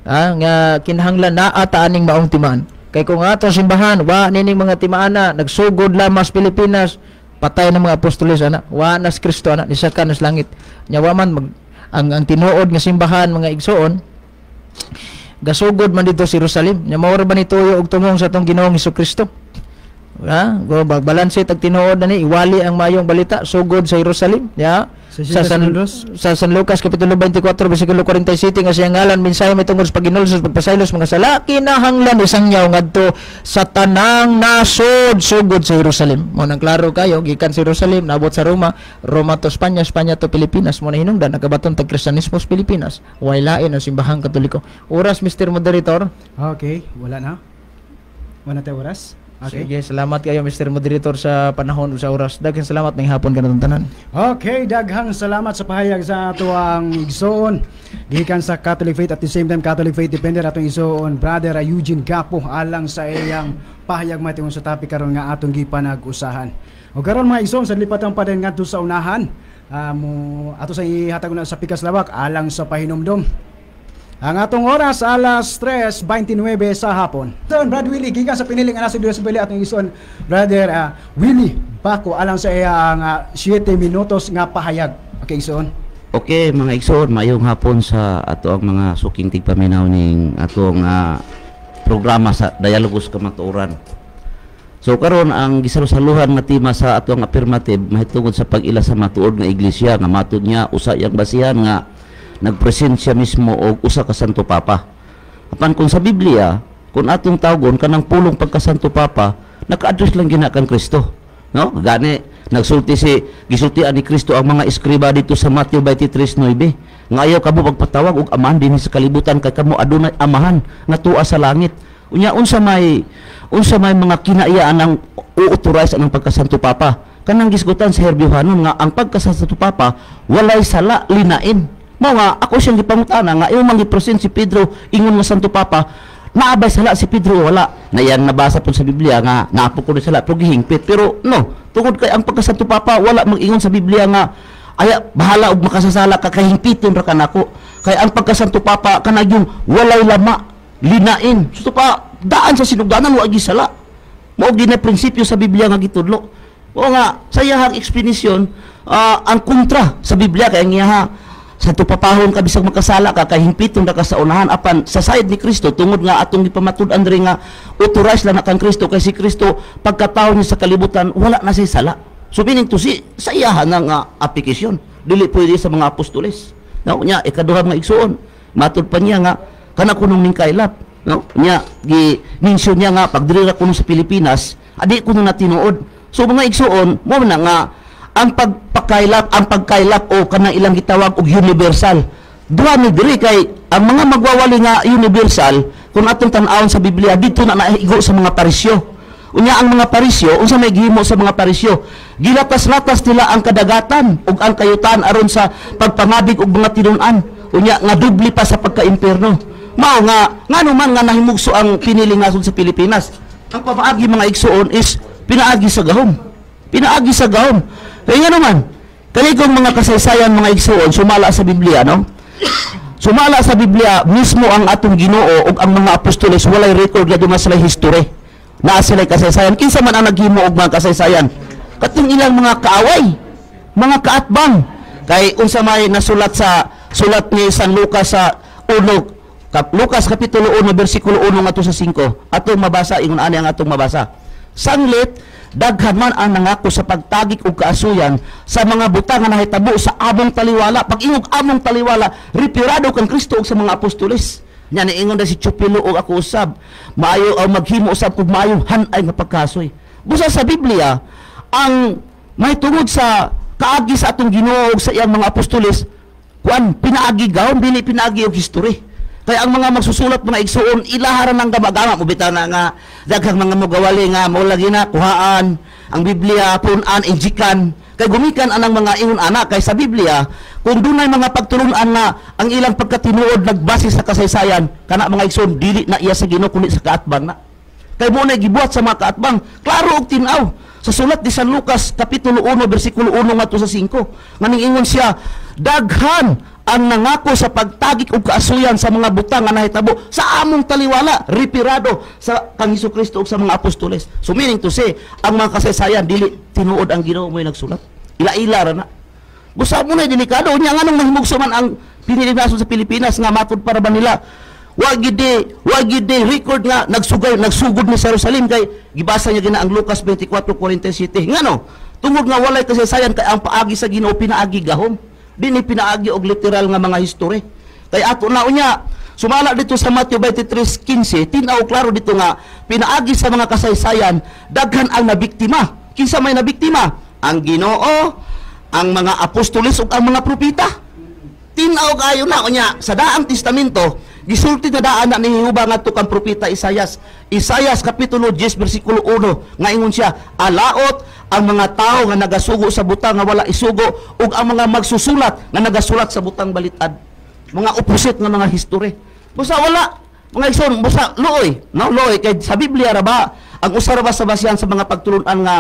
Nga kinahanglan naa ta aning maong timaan. Kay kung atong simbahan wa nining mga timaana nagsugod lamas Pilipinas, patay ng mga apostoles ana, wa nas Kristo ana, nisaka nas langit. Nya wa man ang tinuod nga simbahan mga igsoon gasugod man dito sa Jerusalem. Nya mao ra ba ni tuyo og tumong sa atong Ginoong Hesukristo? Ha, go balanse tag tinuod na ni, iwali ang mayong balita sugod sa Jerusalem. Ya, sa San Lucas kapitulo 24 bersikulo 47 nga siyang ngalan mensahe may tungod sa paghinulsol pagpasaylo sa mga sala, kinahanglan isang yaw ngadto sa tanang nasod sugod sa Jerusalem. Mo nang klaro kayo, gikan sa Jerusalem nabot sa Roma, Roma to Espanya, Espanya to Pilipinas. Mo na hinungdan nakabaton tag Kristiyanismo sa Pilipinas. Way lain ang simbahang Katoliko. Oras Mr. Moderator. Okay, wala na. Wala na tayo oras. Okay. Sige, salamat kayo Mr. Moderator sa panahon ug sa oras. Daghang salamat ning hapon kanatong tanan. Okay, daghang salamat sa pahayag sa atoang igsoon gikan sa Catholic Faith, at the same time Catholic Faith Defender atong igsoon Brother Eugene Gapo alang sa iyang pahayag mahitungod sa topic karon nga atong gipanag-usahan. O karon mga igsoon, sa lipatan pa din ngadto sa unahan, mo ato sa ihatag na sa Pikas Lawak alang sa pahinumdom. Ang atong oras alas 3:29 sa hapon. So, Brad Willie gikan sa piniling alas Dios Bili atong igsoon Brother Willie Bako alang sa iyang 7 minutos nga pahayag. Okay igsoon. Okay mga igsoon, maayong hapon sa ato ang mga suking tigpaminaw ning atong programa sa Dialogos Kamatuoran. So karon ang gisalusaluhan nga tema sa atong affirmative mahitungod sa pag-ila sa matuod nga iglesia nga matud niya usa iyang basihan nga nagpresent siya mismo og usa ka Santo Papa. Apan kung sa Biblia, kung atong tawgon kanang pulong pagka Santo Papa, naka-address lang gina kan Kristo. No? Gani nagsulti si gisultian ni Kristo ang mga eskriba dito sa Mateo 23:9. Nga ayaw kamo pagpatawag og amahan dinhi sa kalibutan kay kamo adunay amahan nga tuwa sa langit. Unya unsa may mga kinaiyaan ang uauthorize ang pagka Santo Papa? Kanang gisgutan sa Herbiohanon nga ang pagka Santo Papa walay sala linain. Mao nga ako siyang gipangutana nga imong gipresent si Pedro ingon nga Santo Papa, Naabay sala si Pedro wala. Na iyang nabasa po sa Biblia nga naapo ko sala pero gihingpit. Pero no, tungod kay ang pagkasanto papa wala mag-ingon sa Biblia nga aya bahala og makasasala ka kahingpiton ra kanako. Kay ang pagkasanto papa kanag yung walay lama, linain. So pa daan sa sinugdanan wa gi sala. Mao gyud na prinsipyo sa Biblia nga gitudlo. Oo nga sa iyahang explanation ang kontra sa Biblia kay ang iyaha Santo Papahon ka bisag makasala ka kay hingpiton ra ka sa unahan apan sa side ni Kristo tungod nga atong gipamatud-an diri nga authorized lang na kang Kristo kay si Kristo pagkatawo niya sa kalibutan wala na siya sala. So meaning to si sa iyahan na nga application dili pwede sa mga apostoles. No nya ikaduha mga igsuon matud pa niya nga kana kunong ning kailap, no nya gi mention niya nga pag diri ra kuno sa Pilipinas adi kuno na tinuod. So mga igsuon mo na nga ang pagpakailap, ang pagkailap o kanang ilang gitawag og universal. Duha ni diri kay ang mga magwawali nga universal kung atong tan-awon sa Biblia dito na naigo sa mga Parisyo. Unya ang mga Parisyo, unsa may gihimo sa mga Parisyo? Gilatas-latas nila ang kadagatan ug ang kayutan aron sa pagpangabig og mga tinun-an. Unya nga dubli pa sa pagkaimpierno. Mao nga ngano man nga nahimugso ang piniling nasod sa Pilipinas. Ang pamaagi mga igsuon is pinaagi sa gahom. Pinaagi sa gahom. Kaya nga naman, kaya kung mga kasaysayan mga igsuon, sumala sa Biblia, no? Sumala sa Biblia, mismo ang atong Ginoo ug ang mga apostoles, walay record nga duna sila history. Naa sila'y kasaysayan. Kinsa man ang naghimo og mga kasaysayan? Katong ilang mga kaaway, mga kaatbang. Kay unsa may nasulat sa sulat ni San Lucas sa 1, Lucas Kapitulo 1, versikulo 1 ngadto sa 5. Atong mabasa, ingon ani ang atong mabasa. Sanglit, daghan man ang nangako sa pagtagik og kaasuyan sa mga butang nga nahitabo sa among taliwala. Pag ingog among taliwala, retirado kang Kristo og sa mga apostoles. Nya niingon na si Chupilo og ako usab, maayo o maghimo usab kog maayo hanay nga pagkasoy. Busa sa Biblia, ang mahitungod sa kaagi sa atong Ginoo og sa iyang mga apostoles, kuan pinaagi gahom dili pinaagi og history. Kaya ang mga magsusulat mga igsuon ilaharan ng gamagama mo bitaw na nga daghang mga mogawali nga mo lagi na kuhaan ang Biblia pun-an injikan kay gumikan anang mga ingon ana kay sa Biblia kung dunay mga pagtulun-an nga ang ilang pagkatinuod nagbase sa kasaysayan kana mga igsuon dili na iya sa Ginoo kundi sa kaatbang na. Kay mo na gibuhat sa mga kaatbang klaro og tin-aw sa sulat ni San Lucas Kapitulo 1 versikulo 1 ngadto sa 5 nga ningingon siya daghan ang nangako sa pagtagik og kaasuyan sa mga butang nga nahitabo sa among taliwala, retirado sa kang Hesukristo ug sa mga apostoles. So meaning to say, ang mga kasaysayan dili tinuod ang Ginoo mo'y nagsulat. Ila-ila ra na. Busa mo na delikado unya nganong mahimugso man ang piniligason sa Pilipinas nga matud para ba nila wa gid record nga nagsugay nagsugod ni sa Jerusalem kay gibasa niya gina ang Lucas 24:47. Ngano? Tungod nga walay kasaysayan kay ang paagi sa Ginoo pinaagi gahom. Dini pinaagi og literal nga mga history. Kay ato na unya sumala dito sa Matthew 23:15, tin-aw klaro dito nga pinaagi sa mga kasaysayan daghan ang nabiktima. Kinsa may nabiktima? Ang Ginoo, ang mga apostoles ug ang mga propeta. Tin-aw kayo na unya sa Daang Testamento gisulti na daan na ni Jehova ngadto kang propeta Isayas. Isayas kapitulo 10 bersikulo 1 nga ingon siya, alaot ang mga tao nga nagasugo sa butang nga wala isugo ug ang mga magsusulat nga nagasulat sa butang balitad. Mga opposite nga mga history. Busa wala mga igsoon, busa luoy, no luoy kay sa Biblia ra ba ang usa ra ba sa basihan sa mga pagtulun-an nga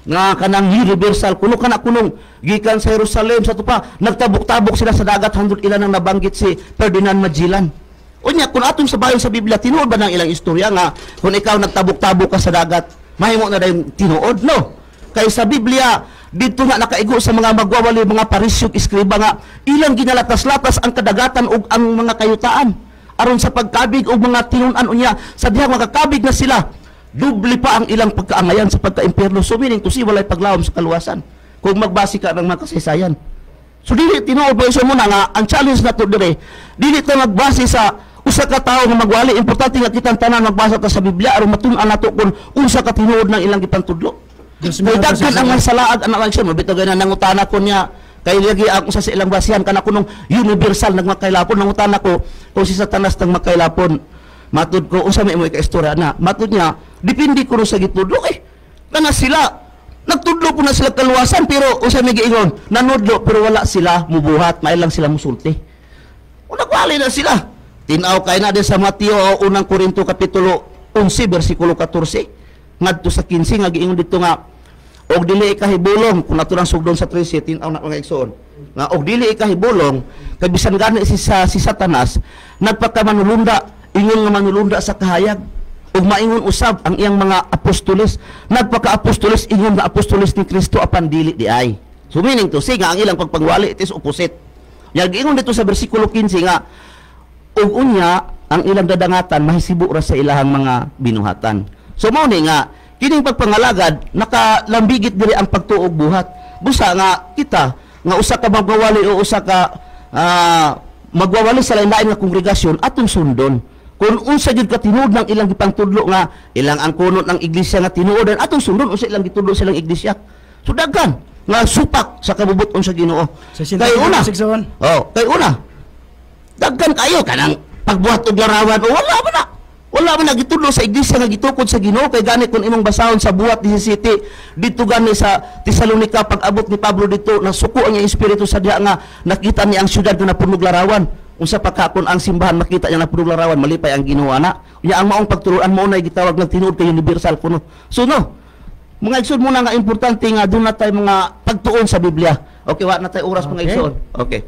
nga kanang universal kuno kana kunong gikan sa Jerusalem sa tupa nagtabok-tabok sila sa dagat hangtod ilan ang nabanggit si Ferdinand Magellan. Unya kung atong sabayon sa Biblia tinuod ba nang ilang istorya nga kung ikaw nagtabok-tabok ka sa dagat mahimo na dayon tinuod, no? Kay sa Biblia didto nga nakaigo sa mga magwawali mga Parisyo eskriba nga ilang ginalatas-latas ang kadagatan ug ang mga kayutaan aron sa pagkabig og mga tinun-an unya sa dihang makakabig na sila dubli pa ang ilang pagkaangayan sa pagkaimpierno. So meaning to see walay paglawom sa kaluwasan kung magbase ka ng mga kasaysayan. So dili tinuod ba mo na nga ang challenge nato dire dili ta magbase sa usa ka tawo nga magwali. Importante nga kitang tanan magbasa ta sa Biblia aron matun-an nato kung unsa ka tinuod ng ilang gipantudlo. Kay daghan ang salaag anak lang siya mabitaw gana nangutana ko niya kay lagi ang usa sa ilang basihan kana kunong universal nagmakailapon nangutana ko kung si Satanas nang makailapon matud ko unsa may imo ka istorya na matud niya depende kuno sa gitudlo eh kana sila nagtudlo po na sila kaluwasan pero unsa may giingon nanudlo pero wala sila mubuhat may lang sila musulti. Unagwali na sila. Tinaw kay na din sa Mateo o unang Korinto kapitulo 11 bersikulo 14 ngadto sa 15 nga giingon dito nga og dili ikahibulong, kung nato lang sugdon sa 13, tinaw na, mga igsoon, nga og dili ikahibulong kay bisan gani si Satanas nagpakamanulunda, ingon nga manulunda sa kahayag, ug maingon usab ang iyang mga apostoles nagpaka-apostoles, ingon nga apostoles ni Kristo, apan dili di ay. So meaning to say nga ang ilang pagpangwali, it is opposite. Nya giingon dito sa bersikulo 15 nga ug unya ang ilang dadangatan mahisibo ra sa ilahang mga binuhatan. So mao ni nga kining pagpangalagad nakalambigit diri ang pagtuo ug buhat. Busa nga kita nga usa ka magwawali o usa ka magwawali sa lain-lain nga kongregasyon, atong sundon kung unsa jud ka tinuod ng ilang gipangtudlo nga ilang ang kunot ng iglesia nga tinuod, atong sundon unsa ilang gitudlo sa ilang iglesia. So daghan nga supak sa kabubut-on sa Ginoo. Sa Kay una, Igsoon. oh, kay una, daghan kayo kanang pagbuhat og larawan o wala man na. Wala man na gitudlo sa iglesia nga gitukod sa Ginoo. Kay gani kung imong basahon sa Buhat 17 dito gani sa Tesalonica, pag abot ni Pablo dito, nasuko ang iyang espiritu sa diha nga nakita niya ang syudad nga napunog larawan. Unsa pa ka kung ang simbahan makita niya napunog larawan, malipay ang Ginoo ana. Unya ang maong pagturuan mo na gitawag ng tinuod kay universal kuno. So no, mga igsoon, muna nga importante nga doon na tayo mga pagtuon sa Biblia. Okay, wa na tayo oras, mga igsoon. Okay.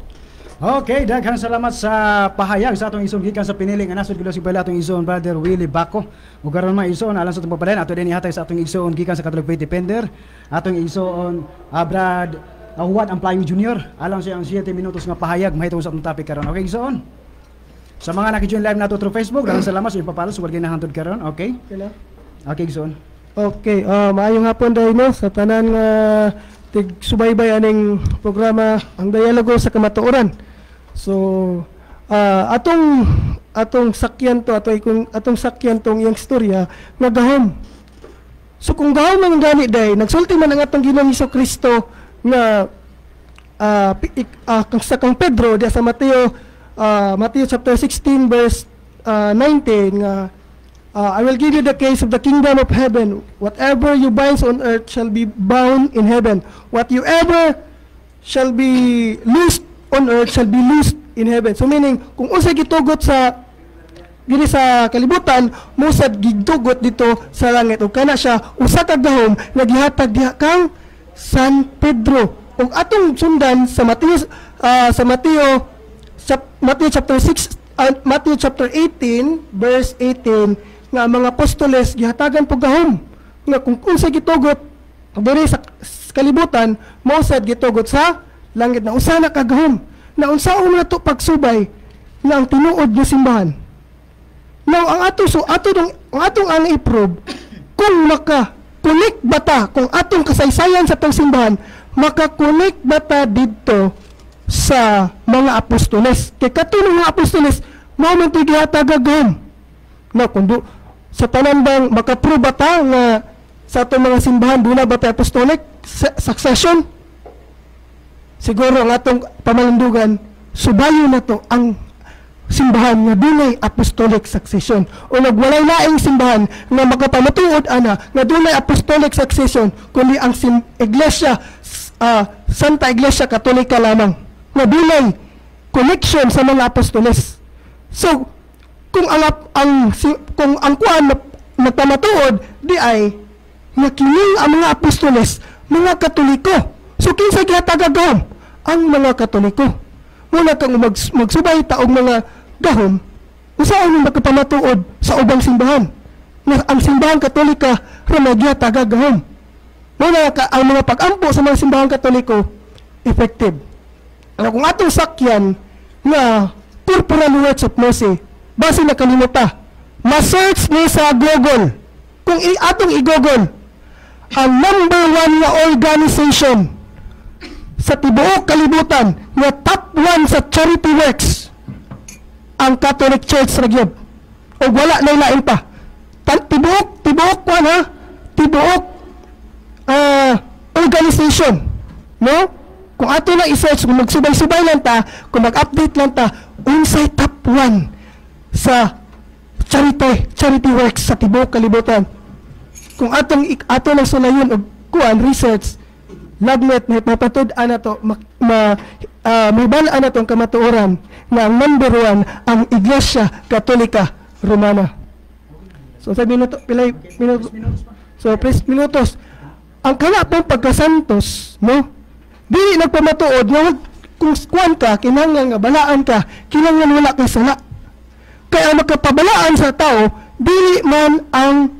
Okay, daghang salamat sa pahayag sa atong igsoon gikan sa pinili nga nasod gido si atong igsoon Brother Willie Baco. Ug karon, mga igsoon, alang sa atong pagpadayon, ato din ihatag sa atong igsoon gikan sa Catholic Faith Defender, atong igsoon Brad Juan Amplayo Jr. alang sa iyang 7 minutos nga pahayag mahitungod sa atong topic karon. Okay, igsoon. Sa mga nakijoin live nato through Facebook, daghang salamat sa inyong papalo sa wala ginahantod karon. Okay? Okay. Okay, igsoon. Okay, maayong hapon dahil no sa tanan nga tig subaybay aning programa, ang Dialogo sa Kamatuoran. So atong atong sakyan to ato ikong atong sakyan tong iyang istorya nga gahom. So kung gahom man gani day, nagsulti man ang atong Ginoong Kristo nga kang sa kang Pedro diya sa Mateo chapter 16 verse 19 nga "I will give you the keys of the kingdom of heaven. Whatever you bind on earth shall be bound in heaven. What you ever shall be loosed on earth shall be loosed in heaven." So meaning, kung unsa gitugot sa diri sa kalibutan, mosad gitugot dito sa langit. Ug kana siya usa ka gahom nga gihatag diha kang San Pedro. Ug atong sundan sa Mateo chapter 6, Matthew chapter 18 verse 18 nga ang mga apostoles gihatagan pog gahom nga kung unsa gitugot diri sa kalibutan, mao sad gitugot sa langit, na usa na ka gahom na unsaon na to pagsubay nga ang tinuod nga simbahan. Now, ang ato so ato dong ang atong ang i-prove kung maka connect ba ta, kung atong kasaysayan sa atong simbahan maka-connect ba ta didto sa mga apostoles, kay katong mga apostoles mao man to'y gihatag gahom. No, kung sa tanan bang makaprove ba ta nga sa atong mga simbahan duna ba tay apostolic succession? Siguro ang atong pamalandugan, subayo na to ang simbahan nga dunay apostolic succession o nagwalay laing simbahan nga makapamatuod ana nga dunay apostolic succession kundi ang iglesia Santa Iglesia Katolika lamang nga dunay connection sa mga apostoles. So kung ang ang si, kung ang kuan nagpamatuod di ay nga kining ang mga apostoles mga Katoliko. So kinsa gihatag gahom? Ang mga Katoliko. Muna kang magsubay ta og mga gahom, usaon mo makapamatuod sa ubang simbahan nga ang Simbahang Katolika ra may gihatag gahom? Muna ka ang mga pag-ampo sa mga simbahang Katoliko effective. Ano kung atong sakyan nga corporal works of mercy, base na kalimuta, ma-search ni sa Google. Kung atong i-Google, ang number one nga organization sa tibuok kalibutan nga top one sa charity works, ang Catholic Church ra gyud. Og wala na lain pa. Tibuok tibuok kuan ha, tibuok organization, no? Kung ato lang i-search, kung magsubay-subay lang ta, kung mag-update lang ta unsay top one sa charity charity works sa tibuok kalibutan, kung atong ato lang sulayon og kuan research, lagmet may mapatud ana to ma, ma May balaan na tong kamatuoran nga ang number one ang Iglesia Katolika Romana. So sa minuto, pilay minuto? So 3 minutos. Ang kana pong pagkasantos, no? Dili nagpamatuod nga kung kuan ka, kinahanglan nga balaan ka, kinahanglan wala kay sala. Kaya ang makapabalaan sa tao, dili man ang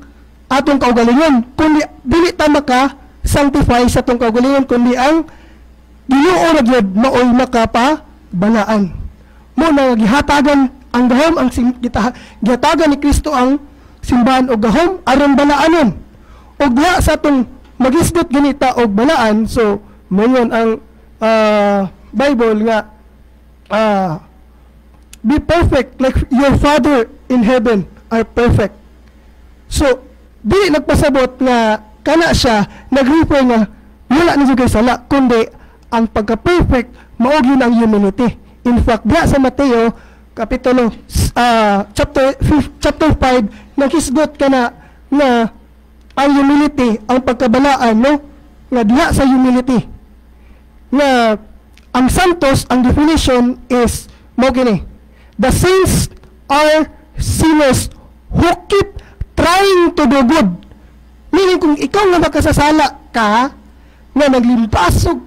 atong kaugalingon, kundi dili ta maka sanctify sa atong kaugalingon, kundi ang Ginoo ra gyud maoy makapabalaan. Mo na gihatagan ang gahom ang sim, gita, gihatagan ni Kristo ang simbahan og gahom aron balaanon. Og diha sa atong magisgot ganita og balaan, so mayon ang Bible nga "Be perfect like your Father in heaven are perfect." So, di nagpasabot nga kana siya nag-refer nga wala na jud kay sala, kundi ang pagka-perfect mao gyud ang humility. In fact, diha sa Mateo kapitulo chapter 5, naghisgot kana nga ang humility, ang pagkabalaan, no, nga diha sa humility nga ang santos, ang definition is mo kini: "The saints are sinners who keep trying to do good." Meaning, kung ikaw nga makasasala ka nga naglimbasog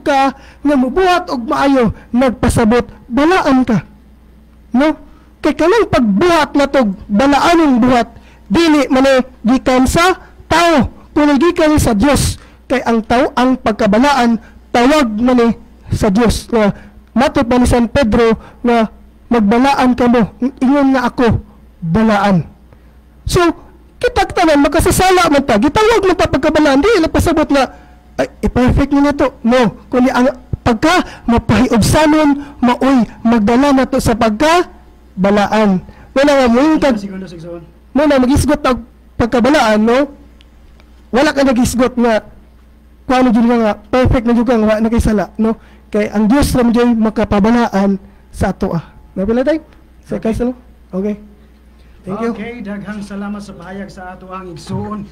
ka nga mubuhat og maayo, nagpasabot balaan ka, no? Kay kanang pagbuhat natog balaanong buhat, dili man ni gikan sa tao kundi gikan sa Dios, kay ang tao, ang pagkabalaan, tawag man ni sa Dios nga matod pa ni San Pedro nga "Magbalaan kamo ingon nga ako balaan." So kita tanan makasasala man ta, gitawag man ta pagkabalaan. Dili nagpasabot nga ay i-perfect ni nato, no, kundi ang pagka mapahiubsanon maoy magdala nato sa pagka balaan. Wala nga mo kag Segundo, segundo. Mo na magisgot og pagkabalaan, no, wala ka nagisgot nga kuano jud nga perfect na jud ka nga wala na kay sala, no, kay ang Dios ra man jud makapabalaan sa ato ah. Napila tay sa okay. Kay okay, thank you. Okay, daghang salamat sa pahayag sa ato ang igsuon.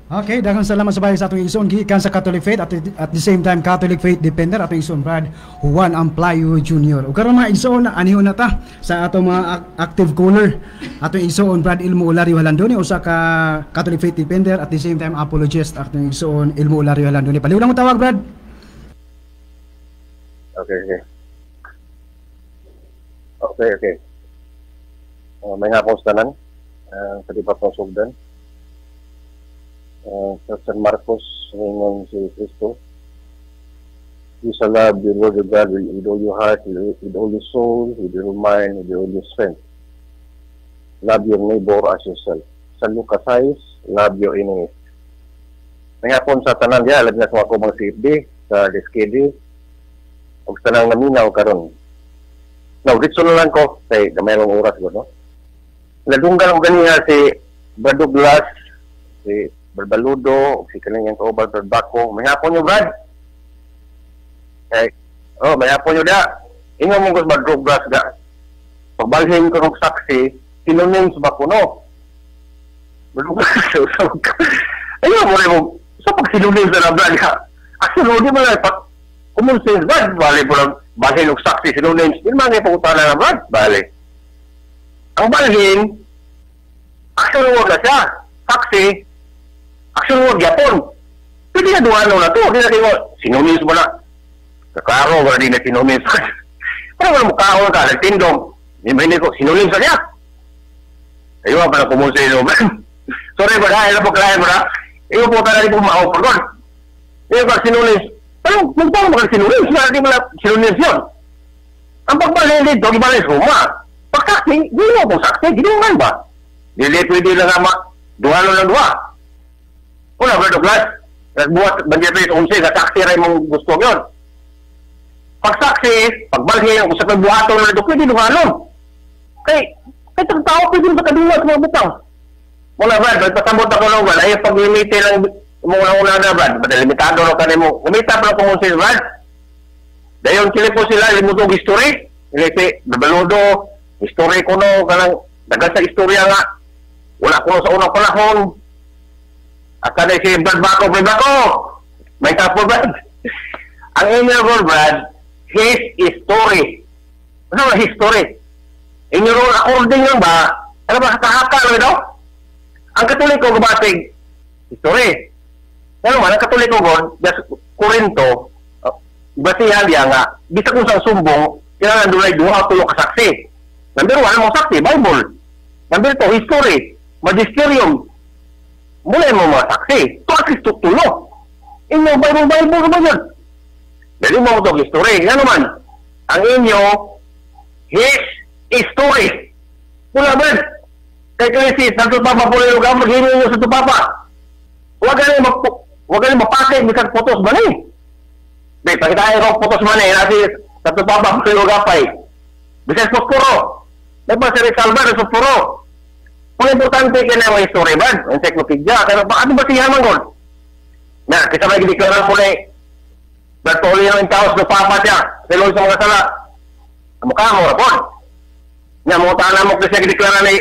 Okay, daghang salamat sa pahayag sa atong igsuon gikan sa Catholic Faith at the same time Catholic Faith Defender, atong igsuon Brad Juan Amplayo Jr. Ug karon, mga igsuon, anihon na ta sa atong mga active caller. Atong igsuon Brad Ilmo Olario Halandoni, usa ka Catholic Faith Defender at the same time apologist, atong igsuon Ilmo Olario Halandoni. Paliw lang mo tawag, Brad. Okay. Okay. May hapon sa tanan. Sa di pa sugdan. Sa San Marcos, ingon si Kristo, "You shall love the Lord your God with all your heart, with all your soul, with your mind, with all your strength. Love your neighbor as yourself." Sa Lucas 6, "Love your enemies." May hapon sa tanan diya, alam na sa ako mga CFD, sa SKD, ug sa tanang naminaw karon. Now, dito na lang ko, kay gamay lang oras ko, no? Nadunggan ko ganiha si Brad Douglas, si Barbaludo, ug si kanang kauban Brad Bako. May hapon nyo, Brad. Eh, oh, may hapon nyo da. Ingon mo ko sa Brad Douglas ga. Pagbalhin ko ng saksi, synonyms ba ko, no? Brad Douglas, ayun mo rin mo, sa pag synonyms na Brad, ka. Actually, di mo lang, pag common sense, Brad, bali po lang, balhin og saksi, synonyms, di man nga pangutana na, Brad, bali. Ang balhin, action word na siya. Saksi, action word yapon. Pwede na duha na to. Di na kayo, synonyms mo na. Klaro, wala din na synonyms. Pero wala mo kaon ka, nagtindog. Hindi ba hindi ko, synonyms na niya. Ayun, pa na common sense mo. Sorry ba, dahil na po kalahin mo na. Iyo po talaga po ma-offer ko. Iyo ba synonyms? Pero magpaano mo ka synonyms? Wala di mo na synonyms yun. Ang pagbalhin dito, gibalhin sa Roma. Pag saksi, di mo kung saksi, ginungan ba? Dili pwede lang nga ma, duha lang duha. Una, Brother Douglas, nagbuhat, banjir pa 11, nga saksi rin mong gusto yun. Pag saksi, pagbalhin, kung sa pagbuhaton na ito, pwede duhanon. Kay, kahit ang tao, pwede mo sa kaduwa sa mga butang. Muna, Brad, magpasambot ako nung, Brad, ay pag-limite lang, mong una na, Brad, ba't limitado na ka mo, kumita pa lang kung Brad. Dayon sila po sila, limutong history, si Babaludo, history ko no, kanang, dagan sa istorya nga, wala ko sa unang panahon. At kanay si Brad Bako, Brad Bako, may tapo, Brad. Ang inyo role, Brad, his history. Ano ba history? Inyo role, according lang ba? Ano ba, haka-haka lang ito? Ang Katoliko, gabasig, history. Ano man, ang Katoliko gon, just Korinto, basihan niya nga, bisa kung sa sumbong, kailangan doon ay duha o tulo ka saksi. Number 1, mo saksi, Bible. Number 2, history, magisterium. Mula mo mga saksi. Ito at least tulo. Inyo, Bible, Bible, ano ba yun? Dali mo ito, history. Ano man, ang inyo, his history. Wala ba? Kay Kristi, Santo Papa po rin lugar, maghingi nyo Santo Papa. Huwag ka rin mapakay, bisan putos ba ni? Di, pakita ko putos man eh, nasi Santo Papa po rin lugar pa eh. Bisan posporo. Di ba si Rizal ba, posporo? Kung importante ka na mga history ba? Encyclopedia, pero ano ba siya man gol? Na, kita may gideklara po na eh. Bertoli ng taos do Papa siya, siloy sa mga sala. Mukha mo, rapon. Nga, mga tanan mo kasi gideklara ni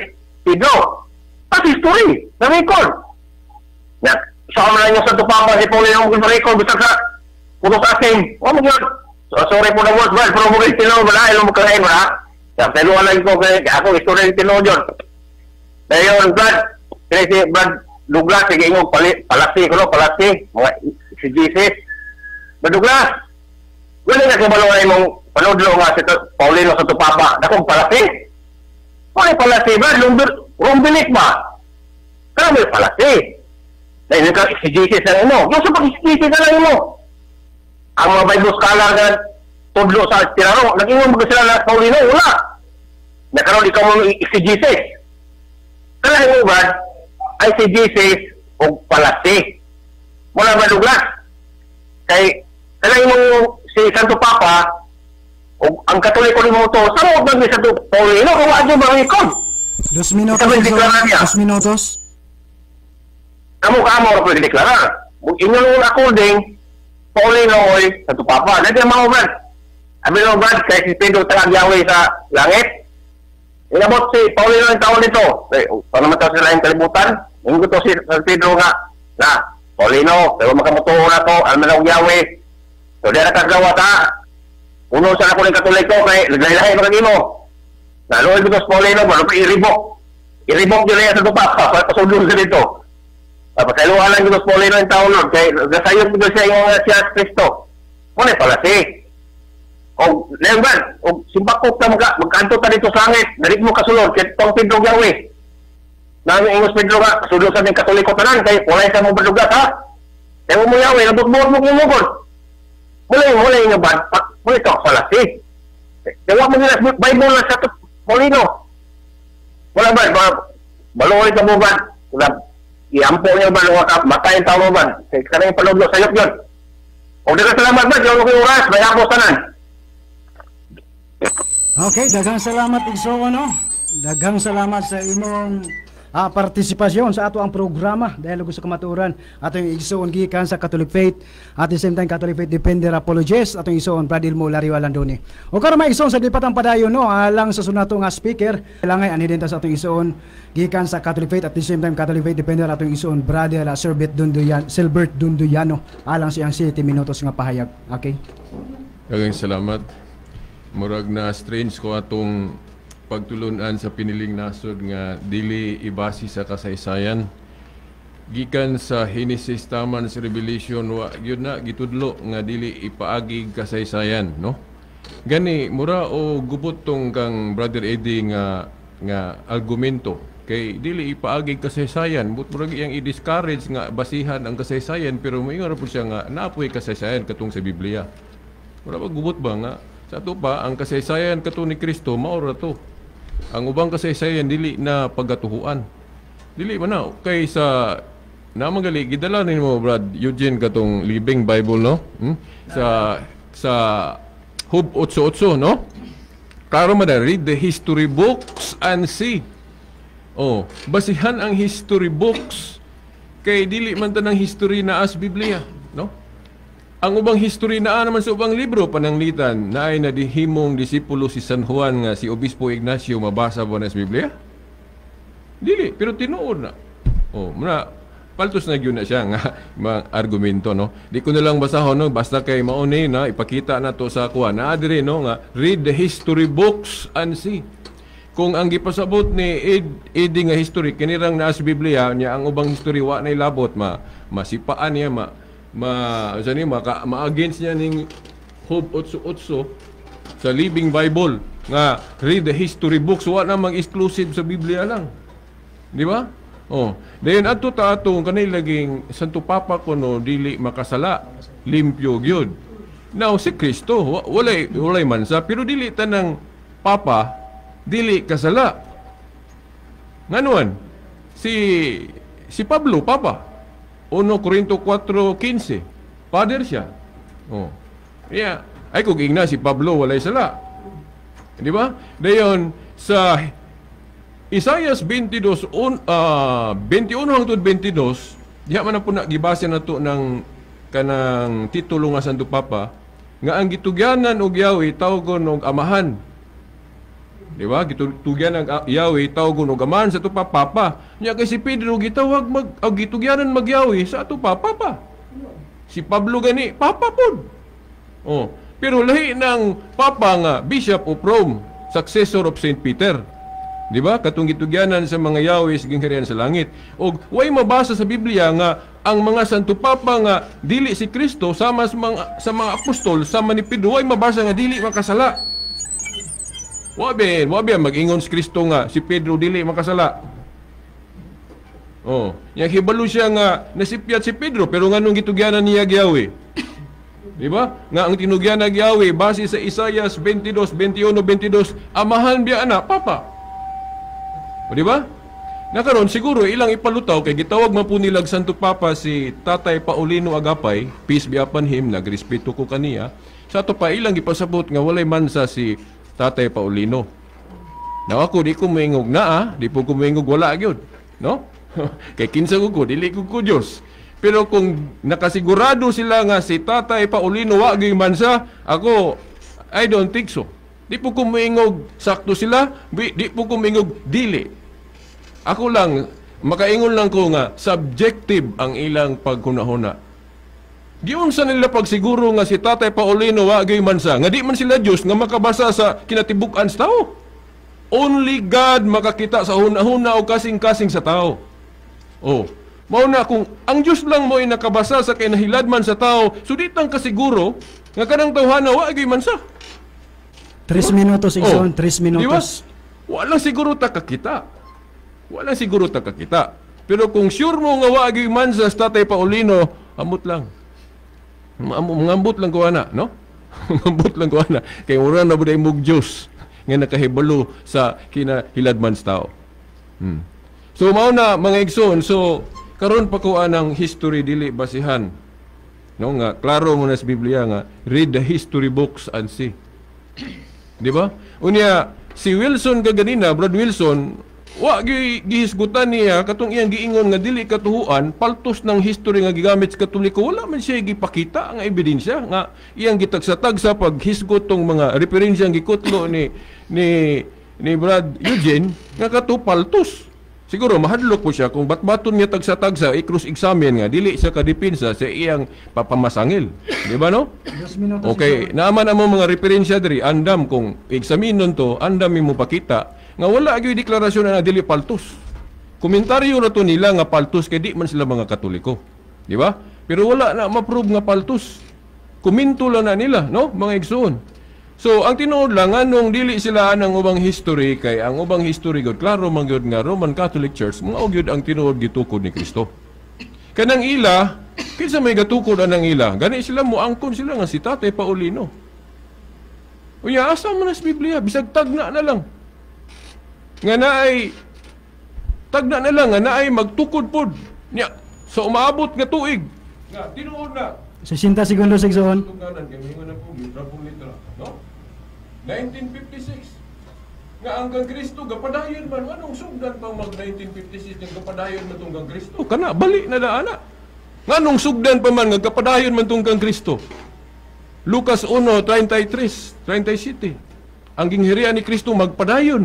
Pedro. That's history, na record. Nga, sa mga inyo sa Papa, si Paulino mo sa record, bisag sa putos asin. O, mo yun. So, sorry po na words, well, pero mo kayo tinuod, wala, ilong mo kalain, wala. Kaya, sa lang ko, kaya ako, history ng tinuod yun. Dayon, Brad, kaya si Brad Douglas, sige inyo, palasi ko, no, palasi, mga si Jesus. Brad Douglas, wala na kabalo na imong panudlo nga si Paulino sa Tupapa. Dakong palasi. Wala palasi, Brad, rumbilik ba? Kaya may palasi. Dahil ka, si Jesus ang imo. Yung sa pag-exegesis ang imo. Ang mga Bible scholar na tudlo sa tiraro, nag-ingon mo sila na Paulino, wala. Nakaroon ikaw mong exegesis. Kaya mo ba, ay si Jesus o palasi. Wala ba, Douglas? Kay, kaya mo si Santo Papa, o ang Katoliko ni mo to, sa mo ba ni Santo Paulino, kung wala ba ang ikon? 2 minutos. 2 minutos. Kamu kamo ra pwede deklarar. Inyo nung according, Paulino oy Santo Papa. Nandiyan mga brad. Abi no brad, kay si Pedro tagagyawi sa langit. Inabot si Paulino ang taon nito. Eh, paano man sila yung kalibutan? Ingo to si San Pedro nga, na, Paulino, pero makamutuo na to, alam na akong yawi. So, di na kagawa ta. Uno sa ako ng Katoliko, kay naglahilahi makagimo. Naluoy ko to si Paulino, pero i-revoke. I-revoke nyo na yan sa Papa, pasudlo sa dito. Pasailuhan lang ko si Paulino ang taon nun, kay gasayop ko siya yung siya Kristo. Muna pala si. O, Leon, o simbakok na magkanto ta dito sa langit, dali mo kasulod, kaya itong Pedro Gawi. Nang ingos Pedro nga, kasulod sa ning Katoliko tanan, kay walay sa mong badugas, ha? Kaya mo yawi, nabot-buot mo kumugod. Mulay nga ba, mulay ka pala si. Kaya mo nila, Bible na sa Paulino. Wala ba, baluoy ka mo ba? Iampo niya ba, matay ang tao mo ba? Kaya kanang paluglo, sayop yun. O, di ka salamat ba, yung oras, may ako tanan. Okay, daghang salamat igsoon, no? Daghang salamat sa imong partisipasyon sa ato ang programa Dialogo sa Kamatuoran. Atong igsoon gikan sa Catholic Faith at the same time Catholic Faith Defender Apologist, atong igsoon Brad Ilmo Lario Alandoni. O karon mga igsoon sa lipatang padayon, no, alang sa sunod nato nga speaker, langay ani din ta sa atong igsoon gikan sa Catholic Faith at the same time Catholic Faith Defender atong igsoon Brother Silbert Dunduyano, Silbert Dunduyano alang sa iyang 7 minutos nga pahayag. Okay. Daghang salamat. Murag na strange ko atong pagtulunan sa piniling nasod nga dili ibasi sa kasaysayan. Gikan sa Genesis taman sa Revelation, wa gyud na gitudlo nga dili ipaagi kasaysayan, no? Gani mura o gubot tong kang Brother Eddie nga nga argumento kay dili ipaagi kasaysayan, but murag iyang i-discourage nga basihan ang kasaysayan, pero moingon ra pud siya nga naapoy kasaysayan katong sa Biblia. Mura ba gubot ba nga sa ato pa ang kasaysayan kato ni Kristo mao ra to. Ang ubang kasaysayan dili na pagatuhuan. Dili man na kay sa namagali gidala nimo Brad Eugene katong Living Bible, no? Sa Hub 88, no? Klaro man na, read the history books and see. Oh, basihan ang history books kay dili man tanang history na as Biblia, no? Ang ubang history naa naman sa ubang libro pananglitan naay nadihimong disipulo si San Juan nga si Obispo Ignacio, mabasa ba na sa Biblia? Dili, pero tinuod na. Oh, muna Paltos na gyud na siya nga mga argumento, no. Di ko na lang basahon, no, basta kay mao ni na ipakita na to sa kuan. Naa diri, no, nga read the history books and see. Kung ang gipasabot ni Ed nga history kinirang naa sa Biblia niya, ang ubang history wa na ilabot, ma masipaan niya, ma ma sa ni maka, ma-against niya ning Job 8:8 sa Living Bible nga read the history books, wa na mag-exclusive sa Biblia lang. Di ba? Oh, dayon adto ta atong kanay laging Santo Papa kuno dili makasala, limpyo gyud. Now si Kristo walay mansa, pero dili tanang papa dili kasala. Nganuan si Pablo papa, 1 Corinto 4:15, father siya. Oh. Yeah, ay kung ingna si Pablo walay sala. Di ba? Dayon sa Isaias 22, 21 hangtod 22, diha man na po na gibase na to ng kanang titulo nga Santo Papa nga ang gitugyanan og Yahweh tawgon og amahan. Di ba? Gitugyanan ang Yahweh tawgon og amahan sa ato pa Papa. Nya kay si Pedro gitawag mag og gitugyanan mag Yahweh sa ato pa Papa. Si Pablo gani Papa pod. Oh, pero lahi ng Papa nga Bishop of Rome, successor of Saint Peter. Di ba? Katong gitugyanan sa mga Yahweh sa gingharian sa langit. Og way mabasa sa Biblia nga ang mga Santo Papa nga dili si Kristo sama sa mga apostol sama ni Pedro, way mabasa nga dili makasala. Wa ben mag-ingon si Kristo nga si Pedro dili makasala. Oh, nya hibalo siya nga nasipyat si Pedro, pero nganong gitugyanan niya Yahweh? Di ba? Nga ang tinugyanan Yahweh base sa Isaias 22, 21, 22, amahan biya ana Papa. O, di ba? Nakaron siguro ilang ipalutaw kay gitawag man po nilag Santo Papa si Tatay Paulino Agapay, peace be upon him, nagrespeto ko kaniya. Sa ato pa ilang ipasabot nga walay mansa si Tatay Paulino. Now ako di ko moingog naa, di po ko moingog wala gyud, no? Kay kinsa ko, dili ko ko Dios. Pero kung nakasigurado sila nga si Tatay Paulino wa gyud mansa, ako I don't think so. Di po ko moingog sakto sila, di po ko moingog dili. Ako lang, makaingon lang ko nga subjective ang ilang pagkunahuna. Giunsa nila pagsiguro nga si Tatay Paulino wa gyud mansa, nga di man sila Dios nga makabasa sa kinatibuk-an sa tao. Only God makakita sa hunahuna o kasing-kasing sa tao. Oh, mao na kung ang Dios lang mo'y nakabasa sa kinahiladman sa tao, so di tang kasiguro nga kanang tawhana wa gyud mansa. 3 minutos, Igsoon, 3 minutos. Diba? Wala siguro ta kakita. Wala siguro ta kakita. Pero kung sure mo nga wa gyud mansa sa Tatay Paulino, amot lang. Mangambot lang ko ana, no? Mangambot lang ko ana kay mura na buday mog Dios nga nakahibalo sa kinahiladman sa tao. So mao na mga igsoon, so karon pa ko anang history dili basihan. No, nga klaro mo na sa Biblia nga read the history books and see. Di ba? Unya si Wilson kaganina, Brad Wilson, wa gihisgutan niya katong iyang giingon nga dili katuhuan, paltos ng history nga gigamit sa Katoliko, wala man siya gipakita nga ebidensya nga iyang gitagsa-tagsa paghisgot tong mga referensya gikutlo ni Brad Eugene nga kato paltos. Siguro mahadlok po siya kung batbaton niya tagsa-tagsa i-cross-examine nga dili siya kadepinsa sa iyang papamasangil. Di ba, no? Okay, naaman ang mga referensya diri, andam kung examinon to, andam mo pakita nga wala gyud deklarasyon na dili paltos. Komentaryo ra to nila nga paltos kay di man sila mga Katoliko. Di ba? Pero wala na ma-prove nga paltos. Komento lang na nila, no, mga igsoon. So, ang tinuod lang, anong dili sila ang ubang history, kay ang ubang history god, klaro man gyud nga Roman Catholic Church, mga gyud ang tinuod gitukod ni Kristo. Kanang ila, kinsa may gatukod anang ila? Gani sila moangkon sila nga si Tatay Paulino. Unya, asa man sa Biblia, bisag tagna na lang. Nga naay tagna na lang, nga naay magtukod pod. Nya, sa umaabot nga tuig, nga tinuod na. 60 segundos, igsoon. Tugnanan kay miingon ang pugi, no? 1956. Nga ang kang Kristo gapadayon man, anong sugdan pang mag 1956 nga gapadayon man tong kang Kristo? Kana bali na daana. Nganong sugdan pa man nga gapadayon man tong kang Kristo? Lucas 1:33, 37. Ang ginghirian ni Kristo magpadayon.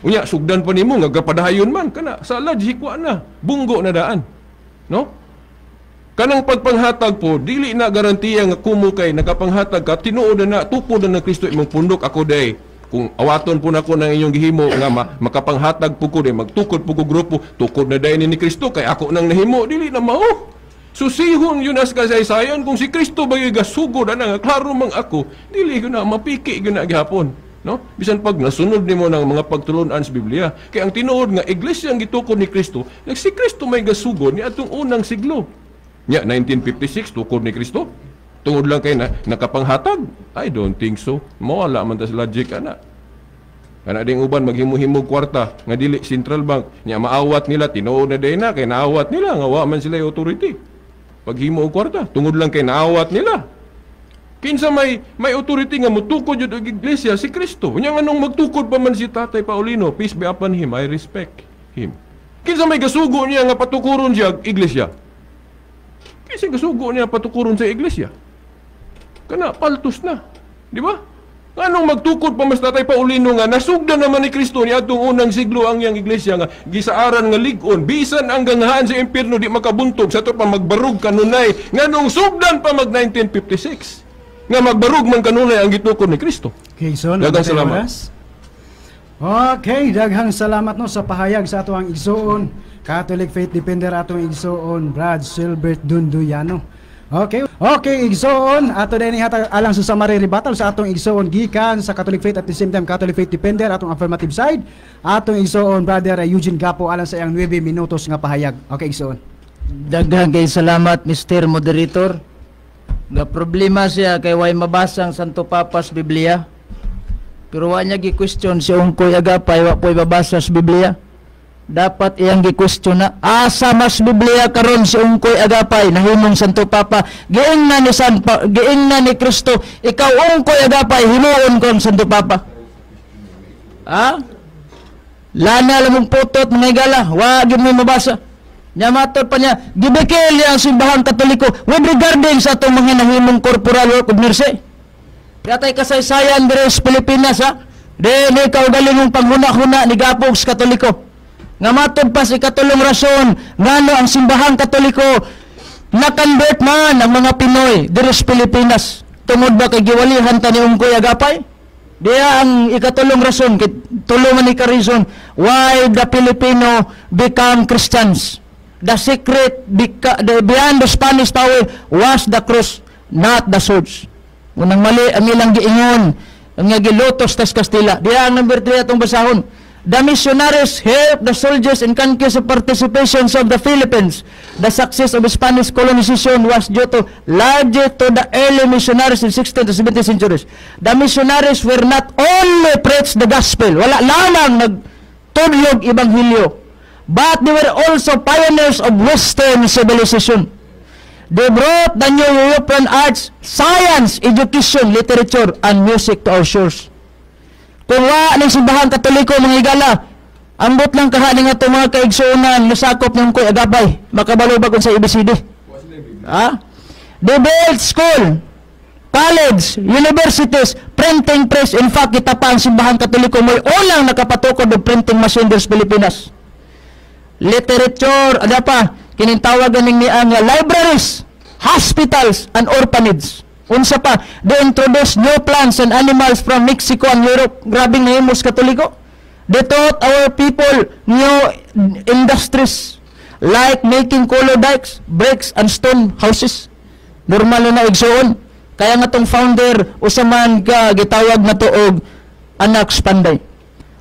Unya sugdan pa nimo nga gapadayon man kana sa jikwa na, bunggo na daan. No? Kanang pagpanghatag po, dili na garantiya nga kumo kay nakapanghatag ka, tinuod na na, tukod na ng Kristo imong pundok ako day. Kung awaton po nako ng inyong gihimo nga makapanghatag po ko day, magtukod po ko grupo, tukod na day ni Kristo kay ako nang nahimo, dili na mao. Susihon yun as kasaysayan kung si Kristo ba yung gasugod ana nga klaro mang ako, dili gyud na mapiki gyud na gihapon, no? Bisan pag nasunod nimo ng mga pagtulon-an sa Biblia, kay ang tinuod nga iglesia ang gitukod ni Kristo, nag si Kristo may gasugod ni atong unang siglo. Nya 1956 tukod ni Kristo. Tungod lang kay na, nakapanghatag? I don't think so. Mawala man tas logic ana. Kana ding uban maghimo-himo kwarta nga dili central bank, nya maawat nila tinuod na day na kay naawat nila nga wa man sila authority. Paghimo og kwarta tungod lang kay naawat nila. Kinsa may authority nga motukod jud og iglesia? Si Kristo. Nya nganong magtukod pa man si Tatay Paulino, peace be upon him, I respect him. Kinsa may gasugo niya nga patukuron siya iglesia? Kinsa gasugo niya patukuron sa iglesia? Kana paltos na, di ba? Anong magtukod pa mas Tatay Paulino nga nasugdan naman ni Kristo ni atong unang siglo ang iyang iglesia nga gisaaran nga lig-on bisan ang ganghaan sa impierno di makabuntog sa to pa magbarug kanunay, nganong sugdan pa mag 1956 nga magbarug man kanunay ang gitukod ni Kristo. Okay, so daghang salamat. Okay, daghang salamat no sa pahayag sa ato ang igsoon Catholic Faith Defender atong igsoon Brad Silbert Dunduyano. Okay. Okay, igsoon ato din hatag alang sa summary rebuttal sa atong igsoon gikan sa Catholic Faith at the same time Catholic Faith Defender atong affirmative side atong igsoon Brother Eugene Gapo alang sa iyang 9 minutos nga pahayag. Okay, igsoon. Daghang kay salamat Mr. Moderator. Nga problema siya kay way mabasa ang Santo Papas Biblia. Pero wa niya gi-question si Ungkoy Agapay, wa po'y mabasa sa Biblia. Dapat iyang gi-question na asa mas Biblia karon si Ungkoy Agapay nahimong Santo Papa. Giingnan ni giingnan ni Kristo, ikaw Ungkoy Agapay himuon ko ang Santo Papa. Ha? Lana lamong putot mga higala, wa gyud mo mabasa. Nya matod pa niya, gibikil niya ang simbahang Katoliko with regarding sa atong mga nahimong corporal work of mercy. Yatay kasaysayan diri sa Pilipinas, ha? Dili kaugalingong panghuna-huna ni Gapog sa Katoliko. Nga matod pa sa ikatulong rason ngano ang simbahang Katoliko na-convert man ang mga Pinoy diri sa Pilipinas. Tungod ba kay giwalihan ta ni Ungkoy Agapay? Diya ang ikatulong rason, kay tulungan ni ka reason why the Filipino become Christians. The secret behind the Spanish power was the cross, not the swords. Unang mali ang ilang giingon, ang nga gilutos tas Kastila. Diya ang number 3 atong basahon. The missionaries helped the soldiers in countries of participations of the Philippines. The success of Spanish colonization was due to largely to the early missionaries in 16th to 17th centuries. The missionaries were not only preach the gospel, wala lamang nagtudlog ebanghelyo, but they were also pioneers of Western civilization. They brought the new European arts, science, education, literature, and music to our shores. Kung wa ng simbahan Katoliko mga higala, ambot lang kahaning ato mga kaigsuonan nasakop ng Ungkoy Agapay, makabalo ba kung sa ABCD? Ha? They built school, college, universities, printing press. In fact, kita pa ang simbahan Katoliko mo'y unang nakapatukod og printing machine sa Pilipinas. Literature, ada pa, kinintawag ganing ni ang libraries, hospitals, and orphanage. Unsa pa, they introduced new plants and animals from Mexico and Europe. Grabing nahimos Katoliko. They taught our people new industries like making color dikes, bricks, and stone houses. Normal na igsuon. Kaya nga tong founder, usa man ka gitawag na tuog anak Spanday.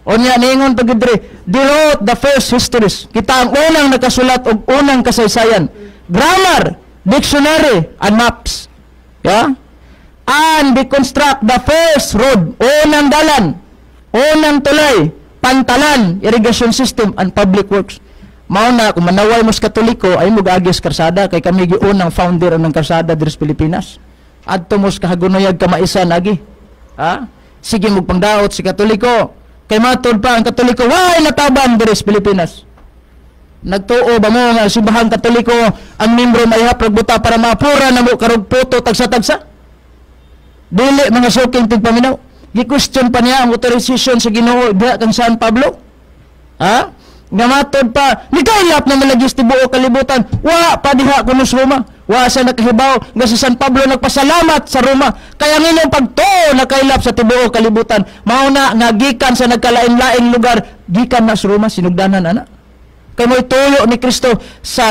Unya niingon pag diri, they wrote the first histories. Kita ang unang nakasulat og unang kasaysayan. Grammar, dictionary, and maps. Yeah? And they construct the first road, unang dalan, unang tulay, pantalan, irrigation system, and public works. Mao na, kung manaway mo sa Katoliko, ay mo gaagis karsada, kay kami giunang founder ng karsada diri sa Pilipinas. Adto mo sa kahagunayag kamaisan, agi. Ha? Sige mo pangdaot si Katoliko. Kay matod pa ang Katoliko, way nataban diri sa Pilipinas. Nagtuo ba mo nga simbahang Katoliko ang membro may hapag buta para maapura na mo karog puto tagsa-tagsa? Dili mga suking tigpaminaw. Gi-question pa niya ang authorization sa Ginoo diha kang San Pablo. Ha? Nga matod pa nikaylap na malagis tibuok kalibutan, wa pa diha kuno sa Roma. Wa sa nakahibaw nga si San Pablo nagpasalamat sa Roma. Kaya ang inyong pagtuo nakaylap sa tibuok kalibutan. Mao na nga gikan sa nagkalain-laing lugar, gikan na sa Roma sinugdanan ana. Kay mo'y tuyo ni Kristo sa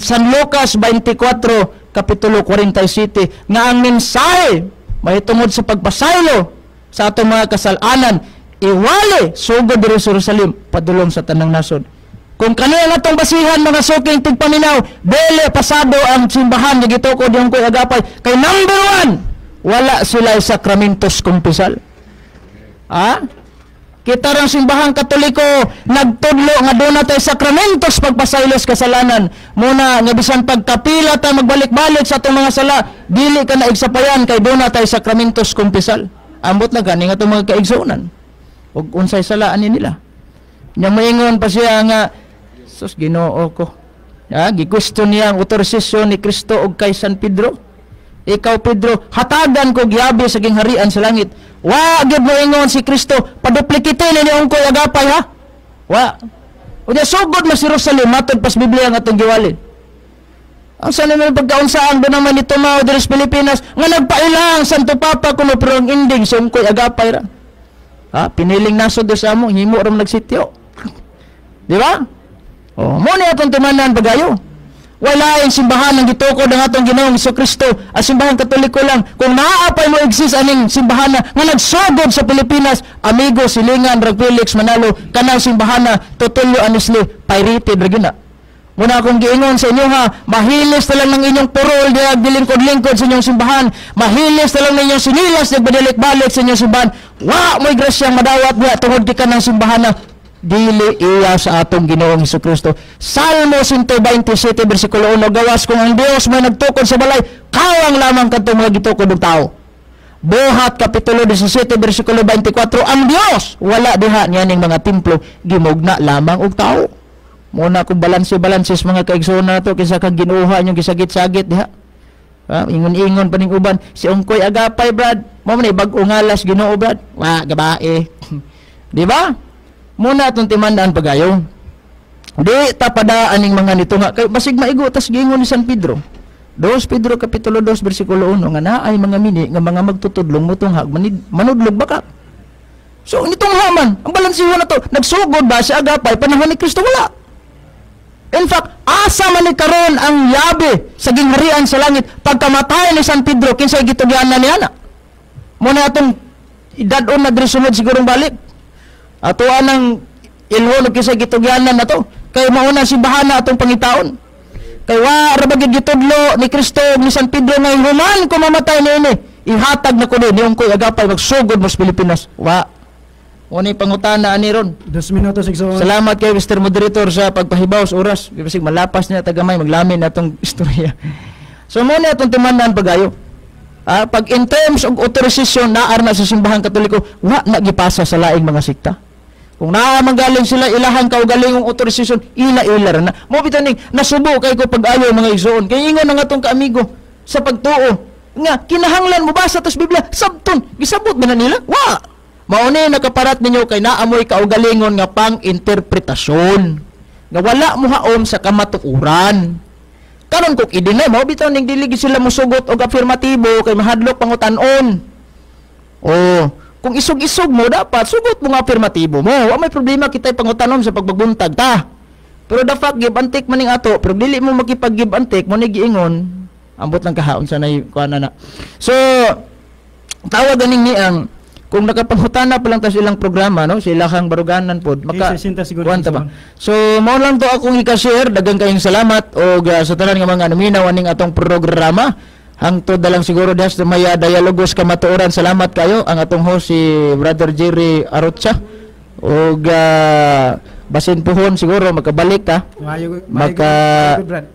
San Lucas 24 kapitulo 47 nga ang mensahe mahitungod sa pagpasaylo sa atong mga kasalanan iwali sugod diri sa Jerusalem padulong sa tanang nasod. Kung kaniya nga atong basihan mga suking tigpaminaw, dili pasado ang simbahan nga gitukod yung Ungkoy Agapay kay number 1, wala sila sakramentos kumpisal. Ah? Kita rang simbahang Katoliko nagtudlo nga doon na tayo sakramentos pagpasaylos kasalanan. Muna nga bisan pagkapila ta magbalik-balik sa atong mga sala, dili ka na igsapayan kay doon na tayo sakramentos kumpisal. Ambot na gani nga itong mga kaigsuonan. Ug unsay sala ani nila. Nya moingon pa siya nga sus Ginoo ko. Ha, gigusto niya ang otorisasyon ni Kristo og kay San Pedro. Ikaw Pedro, hatagan ko giyabi sa gingharian sa langit. Wa gyud moingon si Kristo, paduplikite ni Ungkoy Agapay ha. Wa. Unya sugod man si Jerusalem matod pas Biblia ang atong giwalin. Ang sa naman pagkaunsaan do naman ni Tumao diri sa Pilipinas nga nagpailang Santo Papa kuno pero ang ending si Ungkoy Agapay ra. Ha, piniling nasod sa amo, himo ra man nagsityo. Di ba? Oh, mo ni atong tumanan pagayo. Wala ang simbahan ng gitukod ang atong Ginoong Jesucristo. Ang simbahan Katoliko lang. Kung naaapay mo exist aning simbahan na nga nagsugod sa Pilipinas, amigo silingan rag Felix Manalo, kanang simbahan na tutulyo anisli, pirated ra gyud na. Muna akong giingon sa inyo ha, mahilis na lang ng inyong purol diag dilingkod-lingkod sa inyong simbahan, mahilis na lang ng inyong sinilas diag balik-balik sa inyong simbahan. Wa mo'y grasyang madawat niya tungod gikan ng simbahan na dili iya sa atong Ginoong Jesucristo. Salmo 127 bersikulo 1, gawas kung ang Dios may nagtukod sa balay, kawang lamang kadtong mga gitukod og tao. Buhat kapitulo 17 bersikulo 24, ang Dios wala diha niyaning mga templo, gimugna lamang og tao. Muna kung balanse-balanses mga kaigsoon nato kinsa kang ginuha inyong gisagit-sagit diha. Ha, ingon-ingon pa ning uban si Ungkoy Agapay brad, mo man bag-o ngalas Ginoo brad. Wa gabae. Di ba? Muna atong timandaan pagayo. Di tapada aning mga nito nga kay basig maigo tas giingon ni San Pedro. 2 Pedro kapitulo 2 bersikulo 1 nga naay mga mini nga mga magtutudlong motunghag manudlog baka. So nitong haman, ang balansihan na to, nagsugod ba si Agapay panahon ni Kristo? Wala. In fact, asa man ni karon ang yabi sa gingharian sa langit pagkamatay ni San Pedro kinsay gitugyan na niya na. Muna atong idad-on na diri sunod sigurong balik. Ato anang ilhon og kinsay gitugyanan na to kay mauna simbahan na atong pangitaon. Kay wa ra ba gyud gitudlo ni Kristo ug ni San Pedro nga human ko mamatay niini, ihatag na ko ni Ungkoy Agapay magsugod mo sa Pilipinas. Wa. Unay pangutana ani ron. 2 minutos igsoon. Salamat kay Mr. Moderator sa pagpahibaw sa oras. Bisig malapas niya tagamay maglamin natong istorya. So mo ni atong timan-an pagayo. Pag in terms of authorization naar na sa simbahang Katoliko, wa na gipasa sa laing mga sikta. Kung naa manggaling sila ilahang kaugalingong authorization, ila-ila ra na. Mo bitaw ning nasubo kay ko pag-ayo mga igsoon. Kay ingon ang atong kaamigo sa pagtuo nga kinahanglan mo basa tas Biblia, sabton gisabot ba na nila? Wa. Mao ni nakaparat ninyo kay naamoy kaugalingon nga pang-interpretasyon nga wala mo haom sa kamatuoran. Karon kung i-deny mo bitaw ning dili gid sila mosugot og afirmatibo kay mahadlok pangutan-on. Oh, kung isog-isog mo dapat sugot mo nga afirmatibo mo. Wa may problema kitay pangutanon sa pagbabuntag ta. Pero the fact give and take maning ato, pero dili mo makipag give and take mo ni giingon, ambot lang kahaon sa nay kuan na. So tawag ganing ni ang kung nakapangutana pa lang ta sa ilang programa no, sa ilahang baruganan pod maka kuan ta ba. So mao lang to akong i-share, daghang kayong salamat og sa tanan nga mga naminaw aning atong programa. Hangtod na lang siguro diha sa may Dialogos Kamatuoran. Salamat kayo ang atong host si Brother Jerry Arocha. Og basin puhon siguro makabalik ta. Maka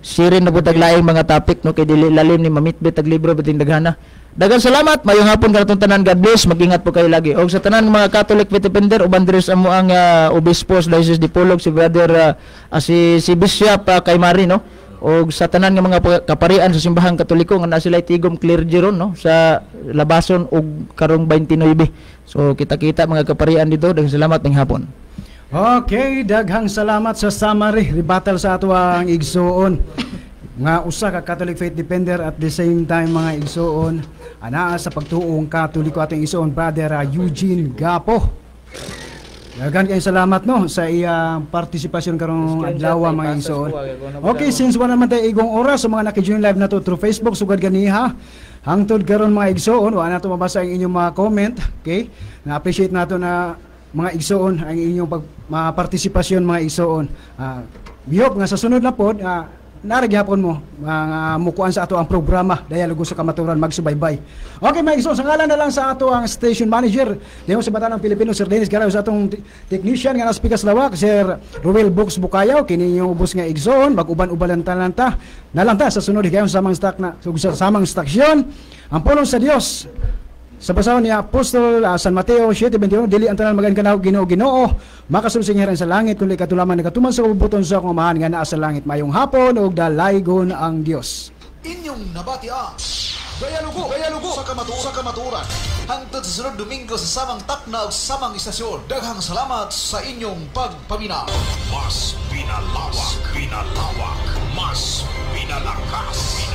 sirin na pud tag laing mga topic no kay dili lalim ni mamitbit tag libro biting daghana. Daghang salamat, mayong hapon kanatong tanan. God bless, mag-ingat po kayo lagi. Og sa tanan mga Catholic faith defender uban diri sa amo ang obispo sa Diocese de Polog si Brother si Bishop kay Mari no. Og sa tanan nga mga kaparian sa simbahang Katoliko nga naa sila tigom clergy ron no sa labason og karong 29. So kita-kita mga kaparian dito. Daghang salamat ning hapon. Okay, daghang salamat sa summary rebuttal sa ato ang igsuon nga usa ka Catholic faith defender, at the same time, mga igsuoon, anaa sa pagtuong Katoliko, atong igsuon Brother Eugene Gapo. Daghan kayong salamat, no, sa iyang partisipasyon karong adlaw, mga igsuon. Okay, since wala naman tayo igong oras, sa mga naki-join live na to through Facebook sugad ganiha hangtod karon, mga igsuon, wa na to mabasa ang inyong mga comment. Okay? Na-appreciate nato na, mga igsuoon, ang inyong mga partisipasyon, mga igsuon. We hope nga sa sunod na pod, nara gihapon mo mga mukuan sa ato ang programa Dialogo sa Kamatuoran, magsubaybay. Okay, mga igsoon, sa ngalan na lang sa ato ang station manager Demo sa Batanang Pilipino, Sir Dennis Garaw, sa atong technician nga nasa Pikas Lawak, Sir Ruel Books Bukayaw, kini inyong ubos nga igsoon, mag-uban-uban talanta nalanta sa sunod higayon sa samang stock na sa samang stasyon. Ang pulong sa Dios sa basahon ni Apostol San Mateo 7:21, "Dili ang tanan magaingon kanako, 'Ginoo, Ginoo,' makasulod sa gingharian sa langit, kundi kadto lamang nagatuman sa kabubut-on sa akong Amahan nga naa sa langit." Mayong hapon ug dalaygon ang Dios. Inyong nabati ang Dialogo, Dialogo sa Kamatuoran. Hangtod sa sunod Domingo sa samang takna ug samang istasyon. Daghang salamat sa inyong pagpaminaw. Mas pinalawak, pinalawak, mas pinalakas.